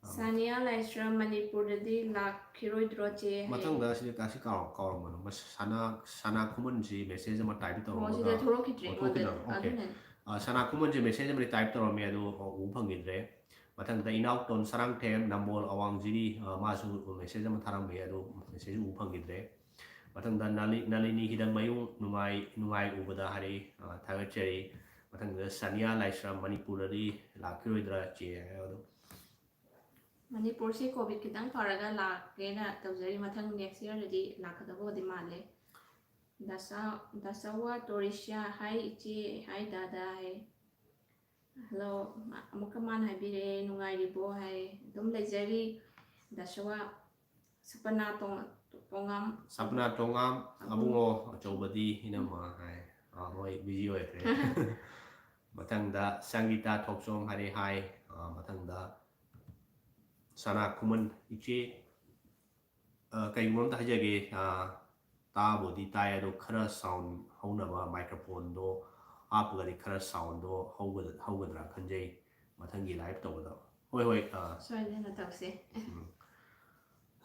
ꯁꯥꯅꯤꯌꯥ ꯂꯥꯏꯁ꯭ꯔꯝ ꯃꯅꯤꯄꯨꯔꯗꯗꯤ ꯂꯥꯛꯈꯤꯔꯣꯏꯗ꯭ꯔꯣ ꯆꯦ ꯍꯥꯏ꯫ ꯃꯊꯪꯗ ꯁꯤꯗꯤ ꯀꯥꯁꯤ ꯀꯥꯎ ꯀꯥꯎꯔꯝꯕꯅꯣ? ꯃꯁ- ꯁꯅꯥ ꯁꯅꯥ ꯈꯨꯃꯟꯁꯤ ꯃꯦꯁꯦꯖ ꯑꯃ ꯇꯥꯏꯞ ꯑꯣ ꯇꯧꯔꯝꯃꯒ ꯁꯤꯗ ꯊꯣꯛꯂꯛꯈꯤꯗ꯭ꯔꯦ ꯑꯩꯉꯣꯟꯗ꯫ ꯊꯣꯛꯈꯤꯗꯕ꯫ ꯑꯣꯀꯦ꯫ ꯑꯗꯨꯅꯅꯦ꯫ ꯑ, ꯁꯅꯥ ꯈꯨꯃꯟꯁꯦ ꯃꯦꯁꯦꯖ ꯑꯃꯗꯤ ꯇꯥꯏꯞ ꯇꯧꯔꯝꯃꯦ, ꯑꯗꯣ ꯎꯕ ꯐꯪꯈꯤꯗ꯭ꯔꯦ꯫ ꯃꯊꯪꯗ ꯏꯅꯥꯎꯇꯣꯟ ꯁꯔꯥꯡꯊꯦꯝ ꯅꯝꯕꯣꯜ ꯑꯋꯥꯡꯖꯤꯔꯤ, ꯑ, ꯃꯥꯁꯨ ꯃꯦꯁꯦꯖ ꯑꯃ ꯊꯥꯔꯝꯃꯦ, ꯑꯗꯣ ꯃꯦꯁꯦꯖ ꯎꯕ ꯐꯪꯈꯤꯗ꯭ꯔꯦ꯫ ꯃꯊꯪꯗ ꯅꯂꯤ- ꯅꯂꯤꯅꯤ ꯍꯤꯗꯪꯃꯌꯨꯝ ꯅꯨꯡꯉꯥꯏ ꯅꯨꯡꯉꯥꯏ ꯎꯕꯗ ꯍꯥꯏꯔꯛꯏ, ꯑ, ꯊꯥꯒꯠꯆꯔꯤ꯫ ꯃꯊꯪꯗ ꯁꯅꯤꯌꯥ ꯂꯥꯏꯁ꯭ꯔꯝ ꯃꯅꯤꯄꯨꯔꯗꯗꯤ ꯂꯥꯛꯈꯤꯔꯣꯏꯗ꯭ꯔꯥ ꯆꯦ ꯍꯥꯏ ꯑꯗꯣ꯫ ꯃꯅꯤꯄꯨꯔꯁꯦ ꯀꯣꯚꯤꯠ ꯈꯤꯇꯪ ꯐꯔꯒ ꯂꯥꯛꯀꯦꯅ ꯇꯧꯖꯔꯤ꯫ ꯃꯊꯪ ꯅꯦꯛꯁ ꯏꯌꯔꯗꯗꯤ ꯂꯥꯛꯀꯗꯕꯕꯨꯗꯤ ꯃꯥꯜꯂꯦ꯫ ꯗꯁꯥ ꯗꯁꯥꯋꯥ ꯇꯣꯔꯤꯁꯤꯌꯥ ꯍꯥꯏ ꯏꯆꯦ, ꯍꯥꯏ ꯗꯥꯗꯥ ꯍꯥꯏ꯫ ꯍꯜꯂꯣ꯫ ꯑꯃꯨꯛꯀ ꯃꯥꯅ ꯍꯥꯏꯕꯤꯔꯛꯑꯦ, "ꯅꯨꯡꯉꯥꯏꯔꯤꯕꯣ?" ꯍꯥꯏ꯫ ꯑꯗꯨꯝ ꯂꯩꯖꯔꯤ꯫ ꯗꯁꯥꯋꯥ ꯁꯄꯅꯥ ꯇꯣꯡ- ꯇꯣꯉꯥꯝ꯫ ꯁꯄꯅꯥ ꯇꯣꯉꯥꯝ, ꯑꯕꯨꯡꯉꯣ ꯑꯆꯧꯕꯗꯤ ꯏꯅꯝꯃ ꯍꯥꯏ꯫ ꯑꯥ, ꯃꯣꯏ ꯕꯤꯖꯤ ꯑꯣꯏꯈ꯭ꯔꯦ꯫ ꯃꯊꯪꯗ ꯁꯪꯒꯤꯇꯥ ꯊꯣꯛꯆꯣꯝ ꯍꯥꯏꯔꯦ, ꯍꯥꯏ꯫ ꯑꯥ, ꯃꯊꯪꯗ ꯁꯅꯥ ꯈꯨꯃꯟ ꯏꯆꯦ, ꯑ, ꯀꯩꯒꯨꯝꯕ ꯑꯝꯇ ꯍꯥꯏꯖꯒꯦ꯫ ꯑ, ꯇꯥꯕꯨꯗꯤ ꯇꯥꯏ, ꯑꯗꯣ ꯈꯔ ꯁꯥꯎꯟ ꯍꯧꯅꯕ ꯃꯥꯏꯀ꯭ꯔꯣꯐꯣꯟꯗꯣ ꯍꯥꯞꯄꯒꯗꯤ ꯈꯔ ꯁꯥꯎꯟꯗꯣ ꯍꯧꯒꯗ- ꯍꯧꯒꯗ꯭ꯔꯥ ꯈꯟꯖꯩ ꯃꯊꯪꯒꯤ ꯂꯥꯏꯚ ꯇꯧꯕꯗ꯫ ꯍꯣꯏ, ꯍꯣꯏ, ꯑ, ꯁꯣꯏꯗꯅ ꯇꯧꯁꯦ꯫ ꯎꯝ꯫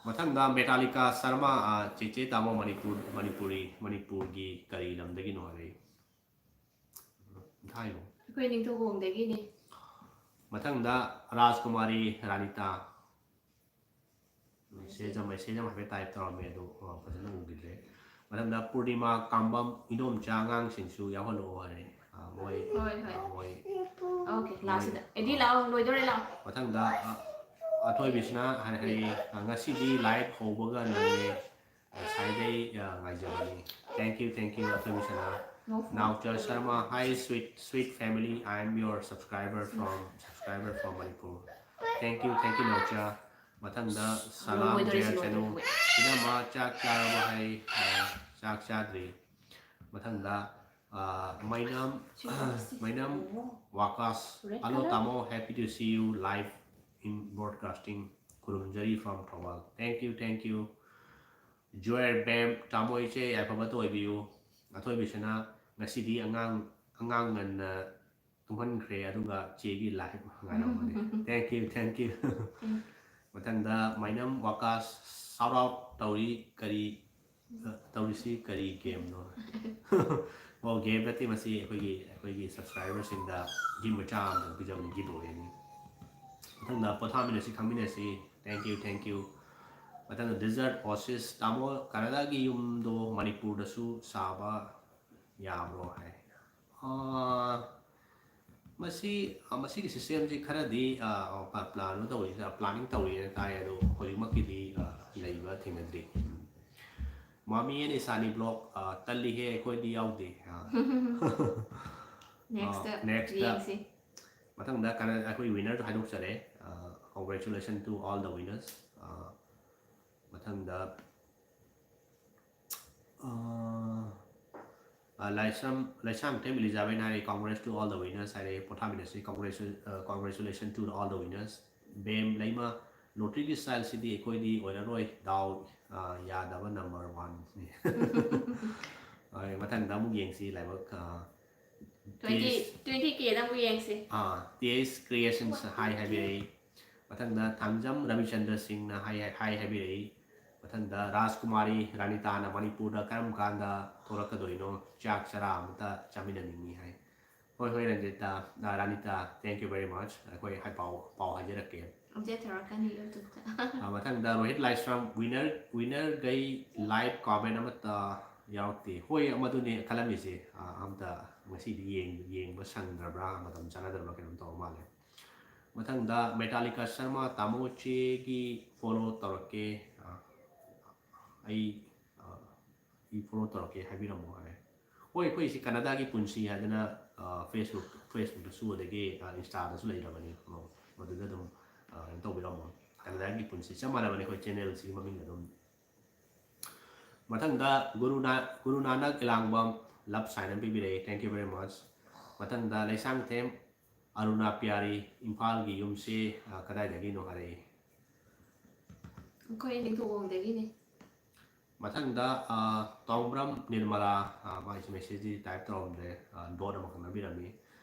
ꯃꯊꯪꯗ ꯃꯦꯇꯥꯂꯤꯀꯥ ꯁꯔꯃ, ꯑ, ꯆꯦꯆꯦ ꯇꯥꯃꯣ ꯃꯅꯤꯄꯨꯔ, ꯃꯅꯤꯄꯨꯔꯤ, ꯃꯅꯤꯄꯨꯔꯒꯤ ꯀꯔꯤ ꯂꯝꯗꯒꯤꯅꯣ ꯍꯥꯏꯔꯛꯏ꯫ ꯊꯥꯏꯅꯣ꯫ ꯑꯩꯈꯣꯏ ꯅꯤꯡꯊꯧꯈꯣꯡꯗꯒꯤꯅꯦ꯫ ꯃꯊꯪꯗ ꯔꯥꯖꯀꯨꯃꯥꯔꯤ ꯔꯥꯅꯤꯇꯥ꯫ ꯃꯦꯁꯦꯖ ꯑꯃ, ꯃꯦꯁꯦꯖ ꯑꯃ ꯍꯥꯏꯐꯦꯠ ꯇꯥꯏꯞ ꯇꯧꯔꯝꯃꯦ, ꯑꯗꯨ, ꯑ, ꯐꯖꯅ ꯎꯈꯤꯗ꯭ꯔꯦ꯫ ꯃꯊꯪꯗ ꯄꯨꯔꯅꯤꯃꯥ ꯀꯥꯝꯕꯝ, "ꯏꯗꯣꯝꯆꯥ ꯑꯉꯥꯡꯁꯤꯡꯁꯨ ꯌꯥꯎꯍꯜꯂꯛꯑꯣ" ꯍꯥꯏꯔꯦ꯫ ꯑ, ꯃꯣꯏ, ꯍꯣꯏ, ꯍꯣꯏ꯫ ꯑ, ꯃꯣꯏ, ꯑꯣꯀꯦ, ꯂꯥꯁꯁꯤꯗ꯫ ꯑꯦꯗꯤ ꯂꯥꯛꯑꯣ, ꯂꯣꯏꯗꯣꯔꯦ, ꯂꯥꯛꯑꯣ꯫ ꯃꯊꯪꯗ, ꯑ, ꯑꯊꯣꯏꯕꯤꯁꯤꯅ ꯍꯥꯏ-, ꯍꯥꯏꯔꯛꯏ, "ꯑ, ꯉꯁꯤꯗꯤ ꯂꯥꯏꯚ ꯍꯧꯕꯒ ꯅꯪꯉꯦ꯫ ꯉꯁꯥꯏꯗꯩ, ꯑ, ꯉꯥꯏꯖꯕꯅꯤ꯫ Thank you, thank you, ꯑꯊꯣꯏꯕꯤꯁꯅꯥ꯫ ꯅꯥꯎꯆꯥ Sharma, "Hi, sweet, sweet family, I am your subscriber from, subscriber from Manipur." Thank you, thank you, ꯅꯥꯎꯆꯥ꯫ ꯃꯊꯪꯗ ꯁꯂꯥꯝ ꯂꯣꯏꯗꯣꯔꯦ, ꯁꯤ ꯖꯌꯥꯆꯅꯨ꯫ ꯂꯣꯏꯗꯣꯔꯦ꯫ ꯏꯅꯝꯃ ꯆꯥꯛ ꯆꯥꯔꯕ ꯍꯥꯏ, ꯑ, ꯆꯥꯛ ꯆꯥꯗ꯭ꯔꯤ꯫ ꯃꯊꯪꯗ, ꯑ, ꯃꯩꯅꯝ, ꯃꯩꯅꯝ ꯋꯥꯀꯥꯁ꯫ "Hello, ꯇꯥꯃꯣ, happy to see you live in broadcasting꯫ ꯈꯨꯔꯨꯝꯖꯔꯤ from Thoubal." Thank you, thank you꯫ ꯖꯣꯌꯔ ꯕꯦꯝ, "ꯇꯥꯃꯣ ꯏꯆꯦ ꯌꯥꯏꯐꯕꯇ ꯑꯣꯏꯕꯤꯌꯨ꯫ ꯑꯊꯣꯏꯕꯤꯁꯅꯥ, ꯉꯁꯤꯗꯤ ꯑꯉꯥꯡ, ꯑꯉꯥꯡ ꯉꯟꯅ ꯇꯨꯝꯍꯟꯈ꯭ꯔꯦ, ꯑꯗꯨꯒ ꯆꯦꯒꯤ live ꯉꯥꯏꯔꯝꯕꯅꯦ꯫ Thank you, thank you. ꯃꯊꯪꯗ ꯃꯥꯏꯅꯝ ꯋꯥꯀꯥꯁ, shout out ꯇꯧꯔꯤ, ꯀꯔꯤ ꯇꯧꯔꯤꯁꯤ ꯀꯔꯤ game ꯅꯣ? ꯑꯣ, game ꯅꯠꯇꯦ, ꯃꯁꯤ ꯑꯩꯈꯣꯏꯒꯤ, ꯑꯩꯈꯣꯏꯒꯤ subscriber ꯁꯤꯡꯗ gift ꯃꯆꯥ ꯑꯃ ꯄꯤꯖꯕꯅꯤ, giveaway ꯅꯤ꯫ ꯃꯊꯪꯗ ꯄꯣꯊꯥꯃꯤꯟꯅꯁꯤ ꯈꯪꯃꯤꯟꯅꯁꯤ꯫ Thank you, thank you. ꯃꯊꯪꯗ Desert Oasis, ꯇꯥꯃꯣ, ꯀꯅꯥꯗꯥꯒꯤ ꯌꯨꯝꯗꯣ ꯃꯅꯤꯄꯨꯔꯗꯁꯨ ꯁꯥꯕ ꯌꯥꯕ꯭ꯔꯣ ꯍꯥꯏ꯫ ꯑꯥ, ꯃꯁꯤ, ꯑ, ꯃꯁꯤꯒꯤ system ꯁꯤ ꯈꯔꯗꯤ, ꯑ, ꯑ, ꯄ-, plan ꯇꯧꯔꯤ, ꯑ, planning ꯇꯧꯔꯤꯅ ꯇꯥꯏ, ꯑꯗꯣ ꯍꯧꯖꯤꯛꯃꯛꯀꯤꯗꯤ, ꯑ, ꯂꯩꯕ ꯊꯦꯡꯅꯗ꯭ꯔꯤ꯫ ꯃꯥꯃꯤ ꯑꯦꯟ ꯏꯁꯥꯅꯤ vlog, ꯑ, ꯇꯜꯂꯤꯍꯦ, ꯑꯩꯈꯣꯏꯗꯤ ꯌꯥꯎꯗꯦ꯫ ꯑ꯫ Next ꯑ, next ꯌꯦꯡꯁꯤ꯫ ꯃꯊꯪꯗ ꯀꯅꯥ-, ꯑꯩꯈꯣꯏ winner ꯗꯣ ꯍꯥꯏꯗꯣꯛꯆꯔꯦ꯫ ꯑ, congratulation to all the winners꯫ ꯑ, ꯃꯊꯪꯗ ꯑ, ꯑ, ꯂꯥꯏꯁ꯭ꯔꯝ, ꯂꯥꯏꯁ꯭ꯔꯝꯊꯦꯝ ꯏꯂꯤꯖꯥꯕꯦꯠꯅ ꯍꯥꯏꯔꯦ, "Congrats to all the winners" ꯍꯥꯏꯔꯦ, ꯄꯣꯊꯥꯃꯤꯟꯅꯁꯤ, "Congratulations, ꯑ, congratulations to all the winners"꯫ ꯕꯦꯝ Leima, "Lottery ꯒꯤ style ꯁꯤꯗꯤ ꯑꯩꯈꯣꯏꯗꯤ ꯑꯣꯏꯔꯔꯣꯏ, ꯗꯥꯎ, ꯑ, ꯌꯥꯗꯕ number one ꯅꯤ"꯫ ꯍꯣꯏ, ꯃꯊꯪꯗ ꯑꯃꯨꯛ ꯌꯦꯡꯁꯤ ꯂꯥꯏꯕꯛ, ꯑ, twenty, ꯇꯦꯁ꯫ Twenty K ꯗ ꯑꯃꯨꯛ ꯌꯦꯡꯁꯤ꯫ ꯑꯥ, ꯇꯦꯁ Creations ꯍꯥꯏ ꯍꯥꯏꯕꯤꯔꯛꯏ꯫ ꯃꯊꯪꯗ ꯊꯥꯡꯖꯝ ꯔꯕꯤꯆꯟꯗ꯭ꯔ ꯁꯤꯡꯅ ꯍꯥꯏ, ꯍꯥꯏ ꯍꯥꯏꯕꯤꯔꯛꯏ꯫ ꯃꯊꯪꯗ ꯔꯥꯖꯀꯨꯃꯥꯔꯤ ꯔꯥꯅꯤꯇꯥꯅ "ꯃꯅꯤꯄꯨꯔꯗ ꯀꯔꯝ ꯀꯥꯟꯗ ꯊꯣꯔꯛꯀꯗꯣꯏꯅꯣ? ꯆꯥꯛ ꯆꯔꯥ ꯑꯃꯇ ꯆꯥꯃꯤꯟꯅꯅꯤꯡꯉꯤ" ꯍꯥꯏ꯫ ꯍꯣꯏ, ꯍꯣꯏ, ꯔꯟꯖꯤꯇꯥ, ꯑ, ꯔꯥꯅꯤꯇꯥ, thank you very much꯫ ꯑꯩꯈꯣꯏ ꯍꯥꯏ-, ꯄꯥꯎ, ꯄꯥꯎ ꯍꯥꯏꯖꯔꯛꯀꯦ꯫ Update ꯇꯧꯔꯛꯀꯅꯤ YouTube ꯇ꯫ ꯑ, ꯃꯊꯪꯗ ꯔꯣꯍꯤꯠ ꯂꯥꯏꯁ꯭ꯔꯝ, winner, winner ꯒꯩ live comment ꯑꯃꯠꯇ ꯌꯥꯎꯔꯛꯇꯦ꯫ ꯍꯣꯏ, ꯃꯗꯨꯅꯦ ꯈꯜꯂꯝꯃꯤꯁꯦ꯫ ꯑ, ꯑꯝꯇ ꯉꯁꯤꯗꯤ ꯌꯦꯡ-, ꯌꯦꯡꯕ ꯁꯪꯗ꯭ꯔꯕ꯭ꯔꯥ, ꯃꯇꯝ ꯆꯥꯟꯅꯗ꯭ꯔꯕ꯭ꯔꯥ ꯀꯩꯅꯣꯝ ꯇꯧꯕ ꯃꯥꯜꯂꯦ꯫ ꯃꯊꯪꯗ ꯃꯦꯇꯥꯂꯤꯀꯥ ꯁꯔꯃ, "ꯇꯥꯃꯣ ꯆꯦꯒꯤ follow ꯇꯧꯔꯛꯀꯦ, ꯑ, ꯑꯩ, ꯑ, ꯑꯩ follow ꯇꯧꯔꯛꯀꯦ ꯍꯥꯏꯕꯤꯔꯝꯃꯣ" ꯍꯥꯏ꯫ ꯍꯣꯏ, ꯑꯩꯈꯣꯏ ꯁꯤ ꯀꯅꯥꯗꯥꯒꯤ ꯄꯨꯟꯁꯤ ꯍꯥꯏꯗꯅ, ꯑ, Facebook, Facebook ꯇꯁꯨ ꯑꯗꯒꯤ, ꯑ, Insta ꯗꯁꯨ ꯂꯩꯔꯕꯅꯤ꯫ ꯑ, ꯃꯗꯨꯗ ꯑꯗꯨꯝ, ꯑ, ꯀꯩꯅꯣ ꯇꯧꯕꯤꯔꯝꯃꯣ꯫ ꯀꯅꯥꯗꯥꯒꯤ ꯄꯨꯟꯁꯤ ꯆꯞ ꯃꯥꯟꯅꯕꯅꯤ ꯑꯩꯈꯣꯏ channel ꯁꯤꯒꯤ ꯃꯃꯤꯡ ꯑꯗꯨꯝ꯫ ꯃꯊꯪꯗ ꯒꯨꯔꯨꯅꯥ-, ꯒꯨꯔꯨ ꯅꯥꯅꯛ ꯏꯂꯥꯡꯕꯝ love sign ꯑꯃ ꯄꯤꯕꯤꯔꯛꯑꯦ, thank you very much꯫ ꯃꯊꯪꯗ ꯂꯩꯁꯥꯡꯊꯦꯝ ꯑꯔꯨꯅꯥ ꯄꯤꯌꯥꯔꯤ, "ꯏꯝꯐꯥꯜꯒꯤ ꯌꯨꯝꯁꯦ, ꯑ, ꯀꯗꯥꯏꯗꯒꯤꯅꯣ?" ꯍꯥꯏꯔꯛꯏ꯫ ꯑꯩꯈꯣꯏ ꯅꯤꯡꯊꯧꯈꯣꯡꯗꯒꯤꯅꯦ꯫ ꯃꯊꯪꯗ, ꯑ, ꯇꯥꯎꯕ꯭ꯔꯝ ꯅꯤꯔꯃꯂꯥ, ꯑ, ꯃꯥꯒꯤꯁꯨ message ꯇꯤ type ꯇꯧꯔꯝꯗ꯭ꯔꯦ, ꯑ, note ꯑꯃꯈꯛ ꯅꯝꯕꯤꯔꯝꯃꯤ꯫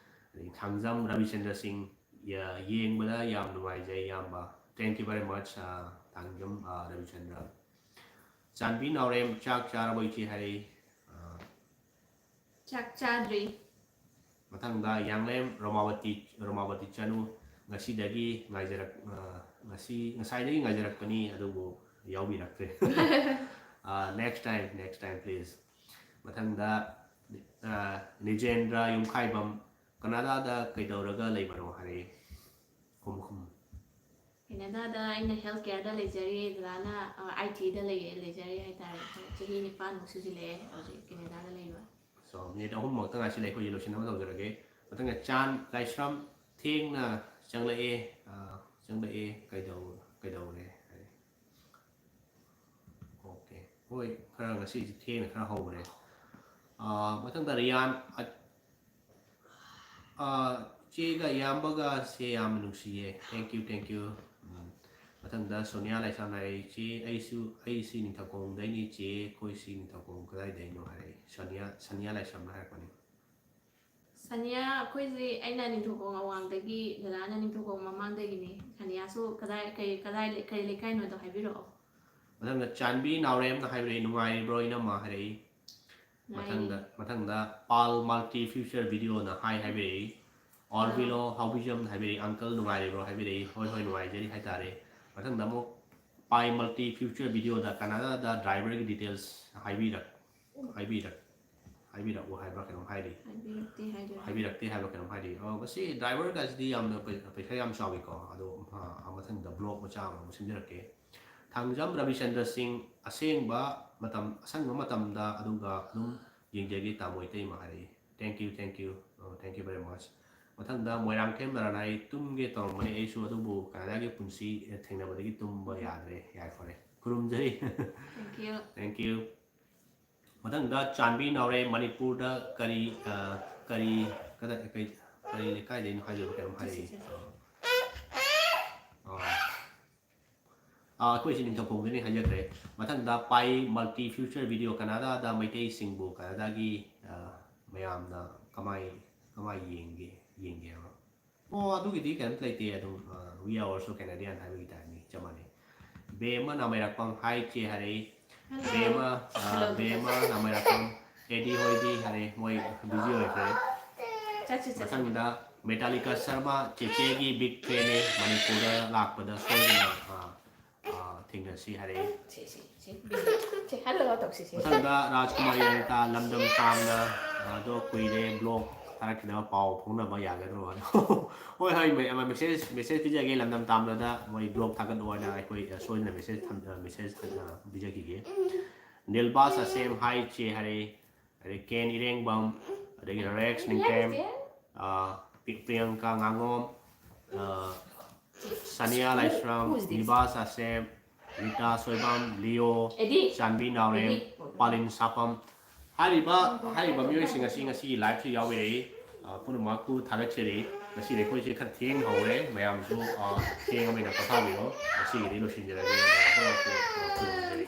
ꯑꯗꯒꯤ ꯊꯥꯡꯖꯝ ꯔꯕꯤꯆꯟꯗ꯭ꯔ ꯁꯤꯡ, ꯌꯦꯡꯕꯗ ꯌꯥꯝ ꯅꯨꯡꯉꯥꯏꯖꯩ ꯏꯌꯥꯝꯕ꯫ Thank you very much, Thangjam ꯔꯕꯤꯆꯟꯗ꯭ꯔ꯫ ꯆꯥꯟꯕꯤ ꯅꯥꯎꯔꯦꯝ, ꯆꯥꯛ ꯆꯥꯔꯕꯣ ꯏꯆꯦ ꯍꯥꯏꯔꯛꯏ꯫ ꯆꯥꯛ ꯆꯥꯗ꯭ꯔꯤ꯫ ꯃꯊꯪꯗ ꯌꯥꯡꯂꯦꯝ ꯔꯣꯃꯥꯕꯇꯤ, ꯔꯣꯃꯥꯕꯇꯤ ꯆꯅꯨ, ꯉꯁꯤꯗꯒꯤ ꯉꯥꯏꯖꯔꯛ, ꯉꯁꯤ, ꯉꯁꯥꯏꯗꯒꯤ ꯉꯥꯏꯖꯔꯛꯄꯅꯤ, ꯑꯗꯨꯕꯨ ꯌꯥꯎꯕꯤꯔꯛꯇ꯭ꯔꯦ꯫ Next time, next time please꯫ ꯃꯊꯪꯗ ꯅꯤꯖꯦꯟꯗ꯭ꯔ ꯌꯨꯝꯈꯥꯏꯕꯝ, ꯀꯅꯥꯗꯥꯗ ꯀꯩꯗꯧꯔꯒ ꯂꯩꯕꯅꯣ ꯍꯥꯏꯔꯛꯏ꯫ ꯈꯨꯝ ꯈꯨꯝ꯫ ꯀꯦꯅꯦꯗꯥꯗ ꯑꯩꯅ ꯍꯦꯜꯊ ꯀꯦꯌꯔꯗ ꯂꯩꯖꯔꯤ, ꯗꯗꯥꯅ ꯑꯥꯏ ꯇꯤꯗ ꯂꯩ ꯂꯩꯖꯔꯤ ꯍꯥꯏꯇꯥꯔꯦ꯫ ꯆꯍꯤ ꯅꯤꯄꯥꯟꯃꯨꯛ ꯁꯨꯖꯤꯜꯂꯛꯑꯦ ꯍꯧꯖꯤꯛ ꯀꯦꯅꯦꯗꯥꯗ ꯂꯩꯕ꯫ So, ꯃꯤꯅꯤꯠ ꯑꯍꯨꯝꯃꯛꯇ ꯉꯥꯏꯁꯤꯜꯂꯦ, ꯑꯩꯈꯣꯏꯁꯦ ꯂꯣꯏꯁꯤꯟꯅꯕ ꯇꯧꯖꯔꯒꯦ꯫ ꯃꯊꯪꯗ ꯆꯥꯟ ꯂꯥꯏꯁ꯭ꯔꯝ, ꯊꯦꯡꯅ ꯆꯪꯂꯛꯑꯦ꯫ ꯆꯪꯂꯛꯑꯦ꯫ ꯀꯩꯗꯧ ꯀꯩꯗꯧꯔꯦ ꯍꯥꯏ꯫ ꯑꯣꯀꯦ꯫ ꯍꯣꯏ, ꯈꯔ ꯉꯁꯤꯁꯤ ꯊꯦꯡꯅ ꯈꯔ ꯍꯧꯈ꯭ꯔꯦ꯫ ꯃꯊꯪꯗ ꯔꯤꯌꯥꯟ, ꯏꯆꯦꯒ ꯏꯌꯥꯝꯕꯒꯁꯦ ꯌꯥꯝꯅ ꯅꯨꯡꯁꯤꯌꯦ꯫ Thank you, thank you꯫ ꯃꯊꯪꯗ ꯁꯣꯅꯤꯌꯥ ꯂꯥꯏꯁ꯭ꯔꯝ ꯍꯥꯏꯔꯦ, ꯏꯆꯦ ꯑꯩꯁꯨ, ꯑꯩꯁꯤ ꯅꯤꯡꯊꯧꯈꯣꯡꯗꯩꯅꯤ ꯏꯆꯦ, ꯑꯩꯈꯣꯏꯁꯤ ꯅꯤꯡꯊꯧꯈꯣꯡ ꯀꯗꯥꯏꯗꯩꯅꯣ ꯍꯥꯏꯔꯛꯏ꯫ ꯁꯣꯅꯤꯌꯥ, ꯁꯣꯅꯤꯌꯥ ꯂꯥꯏꯁ꯭ꯔꯝꯅ ꯍꯥꯏꯔꯛꯄꯅꯤ꯫ ꯁꯅꯤꯌꯥ ꯑꯩꯈꯣꯏꯁꯤ, ꯑꯩꯅ ꯅꯤꯡꯊꯧꯈꯣꯡ ꯑꯋꯥꯡꯗꯒꯤ, ꯗꯗꯥꯅ ꯅꯤꯡꯊꯧꯈꯣꯡ ꯃꯃꯥꯡꯗꯒꯤꯅꯤ꯫ ꯁꯅꯤꯌꯥꯁꯨ ꯀꯗꯥꯏ ꯀꯩ ꯀꯗꯥꯏ ꯀꯩ ꯂꯩꯀꯥꯏꯅꯣꯗꯣ ꯍꯥꯏꯕꯤꯔꯛꯑꯣ꯫ ꯃꯊꯪꯗ ꯆꯥꯟꯕꯤ ꯅꯥꯎꯔꯦꯝꯅ ꯍꯥꯏꯕꯤꯔꯛꯏ, ꯅꯨꯡꯉꯥꯏꯔꯤꯕ꯭ꯔꯣ ꯏꯅꯝꯃ ꯍꯥꯏꯔꯛꯏ꯫ ꯃꯊꯪꯗ, ꯃꯊꯪꯗ ꯄꯥꯜ ꯃꯜꯇꯤ ꯐ꯭ꯌꯨꯆꯔ ꯚꯤꯗꯤꯑꯣꯅ ꯍꯥꯏ ꯍꯥꯏꯕꯤꯔꯛꯏ꯫ ꯑꯣꯜ ꯕꯤꯂꯣ ꯍꯥꯎꯕꯤꯖꯝ ꯍꯥꯏꯕꯤꯔꯛꯏ, ꯑꯪꯀꯜ ꯅꯨꯡꯉꯥꯏꯔꯤꯕ꯭ꯔꯣ ꯍꯥꯏꯕꯤꯔꯛꯏ꯫ ꯍꯣꯏ ꯍꯣꯏ, ꯅꯨꯡꯉꯥꯏꯖꯔꯤ ꯍꯥꯏꯇꯥꯔꯦ꯫ ꯃꯊꯪꯗ ꯑꯃꯨꯛ ꯄꯥꯏ ꯃꯜꯇꯤ ꯐ꯭ꯌꯨꯆꯔ ꯚꯤꯗꯤꯑꯣꯗ ꯀꯅꯥꯗꯥꯗ ꯗ꯭ꯔꯥꯏꯚꯔꯒꯤ ꯗꯤꯇꯦꯜꯁ ꯍꯥꯏꯕꯤꯔꯛ ꯍꯥꯏꯕꯤꯔꯛ ꯍꯥꯏꯕꯤꯔꯛꯎ ꯍꯥꯏꯕ꯭ꯔꯥ ꯀꯩꯅꯣꯝ ꯍꯥꯏꯔꯤ꯫ ꯍꯥꯏꯕꯤꯔꯛꯇꯦ ꯍꯥꯏꯗꯣꯏꯔꯥ? ꯍꯥꯏꯕꯤꯔꯛꯇꯦ ꯍꯥꯏꯕ꯭ꯔꯥ ꯀꯩꯅꯣꯝ ꯍꯥꯏꯔꯤ꯫ ꯑꯣ, ꯃꯁꯤ ꯗ꯭ꯔꯥꯏꯚꯔꯒꯁꯤꯗꯤ ꯌꯥꯝꯅ ꯄꯩ-, ꯄꯩꯁꯥ ꯌꯥꯝ ꯆꯥꯎꯏꯀꯣ꯫ ꯑꯗꯣ, ꯑ, ꯃꯊꯪꯗ ꯕ꯭ꯂꯣꯒ ꯃꯆꯥ ꯑꯃ ꯑꯃꯨꯛ ꯁꯦꯝꯖꯔꯛꯀꯦ꯫ ꯊꯥꯡꯖꯝ ꯔꯕꯤꯆꯟꯗ꯭ꯔ ꯁꯤꯡ, ꯑꯁꯦꯡꯕ ꯃꯇꯝ, ꯑꯁꯪꯕ ꯃꯇꯝꯗ ꯑꯗꯨꯒ ꯑꯗꯨꯝ ꯌꯦꯡꯖꯒꯦ ꯇꯥꯃꯣ ꯏꯇꯩꯃ ꯍꯥꯏꯔꯛꯏ꯫ Thank you, thank you, ꯑ, thank you very much꯫ ꯃꯊꯪꯗ ꯃꯣꯏꯔꯥꯡꯊꯦꯝ ꯅꯔꯥꯅꯥꯏ, ꯇꯨꯝꯒꯦ ꯇꯧꯔꯝꯕꯅꯤ ꯑꯩꯁꯨ, ꯑꯗꯨꯕꯨ ꯀꯅꯥꯗꯥꯒꯤ ꯄꯨꯟꯁꯤ ꯊꯦꯡꯅꯕꯗꯒꯤ ꯇꯨꯝꯕ ꯌꯥꯗ꯭ꯔꯦ꯫ ꯌꯥꯏꯐꯔꯦ꯫ ꯈꯨꯔꯨꯝꯖꯔꯤ꯫ Thank you꯫ Thank you꯫ ꯃꯊꯪꯗ ꯆꯥꯟꯕꯤ ꯅꯥꯎꯔꯦꯝ, ꯃꯅꯤꯄꯨꯔꯗ ꯀꯔꯤ, ꯑ, ꯀꯔꯤ, ꯀꯗꯥꯏ, ꯀꯩ, ꯀꯔꯤ ꯂꯩꯀꯥꯏꯗꯩꯅꯣ ꯍꯥꯏꯗꯣꯏꯔꯣ ꯀꯩꯅꯣꯝ ꯍꯥꯏꯔꯛꯏ꯫ ꯑ, ꯑ, ꯑꯩꯈꯣꯏꯁꯤ ꯅꯤꯡꯊꯧꯈꯣꯡꯗꯅꯤ ꯍꯥꯏꯖꯈ꯭ꯔꯦ꯫ ꯃꯊꯪꯗ ꯄꯥꯏ ꯃꯜꯇꯤ ꯐ꯭ꯌꯨꯆꯔ ꯚꯤꯗꯤꯑꯣ, ꯀꯅꯥꯗꯥꯗ ꯃꯩꯇꯩꯁꯤꯡꯕꯨ ꯀꯅꯥꯗꯥꯒꯤ, ꯑ, ꯃꯌꯥꯝꯅ ꯀꯃꯥꯏ, ꯀꯃꯥꯏꯅ ꯌꯦꯡꯒꯦ, ꯌꯦꯡꯒꯦꯕ? ꯑꯣ, ꯑꯗꯨꯒꯤꯗꯤ ꯀꯩꯝꯇ ꯂꯩꯇꯦ꯫ ꯑꯗꯨꯝ, ꯑ, we are also Canadian ꯍꯥꯏꯕꯒꯤ ꯇꯥꯏꯞꯅꯤ, ꯆꯞ ꯃꯥꯟꯅꯩ꯫ ꯕꯦꯝꯃ ꯅꯥꯃꯩꯔꯥꯛꯄꯝ, "Hi ꯆꯦ" ꯍꯥꯏꯔꯛꯏ꯫ ꯕꯦꯝꯃ, ꯑ, ꯕꯦꯝꯃ ꯅꯥꯃꯩꯔꯥꯛꯄꯝ, "ꯑꯦꯗꯤ ꯍꯣꯏꯗꯤ" ꯍꯥꯏꯔꯛꯏ, ꯃꯣꯏ busy ꯑꯣꯏꯈ꯭ꯔꯦ꯫ ꯆꯠꯁꯤ, ꯆꯠꯁꯤ꯫ ꯃꯊꯪꯗ ꯃꯦꯇꯥꯂꯤꯀꯥ ꯁꯔꯃ, "ꯆꯦꯆꯦꯒꯤ big fan ꯅꯦ, ꯃꯅꯤꯄꯨꯔꯗ ꯂꯥꯛꯄꯗ ꯁꯣꯏꯗꯅ, ꯑ, ꯑ, ꯊꯦꯡꯅꯁꯤ" ꯍꯥꯏꯔꯛꯏ꯫ ꯁꯤ, ꯁꯤ, ꯁꯤ, ꯁꯤ, hello ꯇꯧꯁꯤ, ꯁꯤ꯫ ꯃꯊꯪꯗ ꯔꯥꯖꯀꯨꯃꯥꯔꯤ ꯂꯂꯤꯇꯥ, "ꯂꯝꯗꯝ ꯇꯥꯝꯅ, ꯑꯗꯣ ꯀꯨꯏꯔꯦ vlog ꯊꯥꯔꯛꯈꯤꯗꯕ, ꯄꯥꯎ ꯐꯥꯎꯅꯕ ꯌꯥꯒꯗ꯭ꯔꯣ?" ꯍꯥꯏꯅ꯫ ꯍꯣꯏ, ꯍꯣꯏ, ꯃꯦ-, ꯑꯃ message, message ꯄꯤꯖꯒꯦ, "ꯂꯝꯗꯝ ꯇꯥꯝꯅꯗ ꯃꯣꯏ vlog ꯊꯥꯒꯠꯂꯣ" ꯍꯥꯏꯅ ꯑꯩꯈꯣꯏ, ꯑ, ꯁꯣꯏꯗꯅ message ꯊꯝ-, ꯑ, message, ꯑ, ꯄꯤꯖꯈꯤꯒꯦ꯫ ꯅꯤꯜꯕꯥꯁ ꯑꯁꯦꯝ, "Hi ꯆꯦ" ꯍꯥꯏꯔꯛꯏ꯫ ꯑꯗꯩ ꯀꯦꯟ ꯏꯔꯦꯡꯕꯝ, ꯑꯗꯒꯤ ꯔꯦꯛꯁ ꯅꯤꯡꯊꯦꯝ, ꯑ, ꯄꯤ-, ꯄ꯭ꯔꯤꯌꯥꯡꯀꯥ ꯉꯥꯉꯣꯝ, ꯑ, ꯁꯥꯅꯤꯌꯥ ꯂꯥꯏꯁ꯭ꯔꯝ, Who is this? ꯅꯤꯕꯥꯁ ꯑꯁꯦꯝ, Rita Soibam, ꯂꯤꯌꯣ, ꯑꯦꯗꯤ꯫ ꯆꯥꯟꯕꯤ ꯅꯥꯎꯔꯦꯝ, ꯑꯦꯗꯤ꯫ ꯄꯥꯂꯤꯟ ꯁꯥꯄꯝ꯫ ꯍꯥꯏꯔꯤꯕ, ꯍꯥꯏꯔꯤꯕ ꯃꯤꯑꯣꯏꯁꯤꯡ ꯑꯁꯤ ꯉꯁꯤꯒꯤ live ꯁꯤ ꯌꯥꯎꯕꯤꯔꯛꯏ꯫ ꯑ, ꯄꯨꯝꯅꯃꯛꯄꯨ ꯊꯥꯒꯠꯆꯔꯤ꯫ ꯉꯁꯤꯗꯤ ꯑꯩꯈꯣꯏꯁꯦ ꯈꯔ ꯊꯦꯡꯍꯧꯔꯦ꯫ ꯃꯌꯥꯝꯁꯨ, ꯑ, ꯊꯦꯡꯉꯕꯅꯤꯅ ꯄꯣꯊꯥꯕꯤꯔꯣ꯫ ꯉꯁꯤꯒꯤꯗꯤ ꯂꯣꯏꯁꯤꯟꯖꯔꯒꯦ꯫ ꯃꯌꯥꯝ ꯄꯨꯝꯅꯃꯛꯄꯨ ꯈꯨꯔꯨꯝꯖꯔꯤ꯫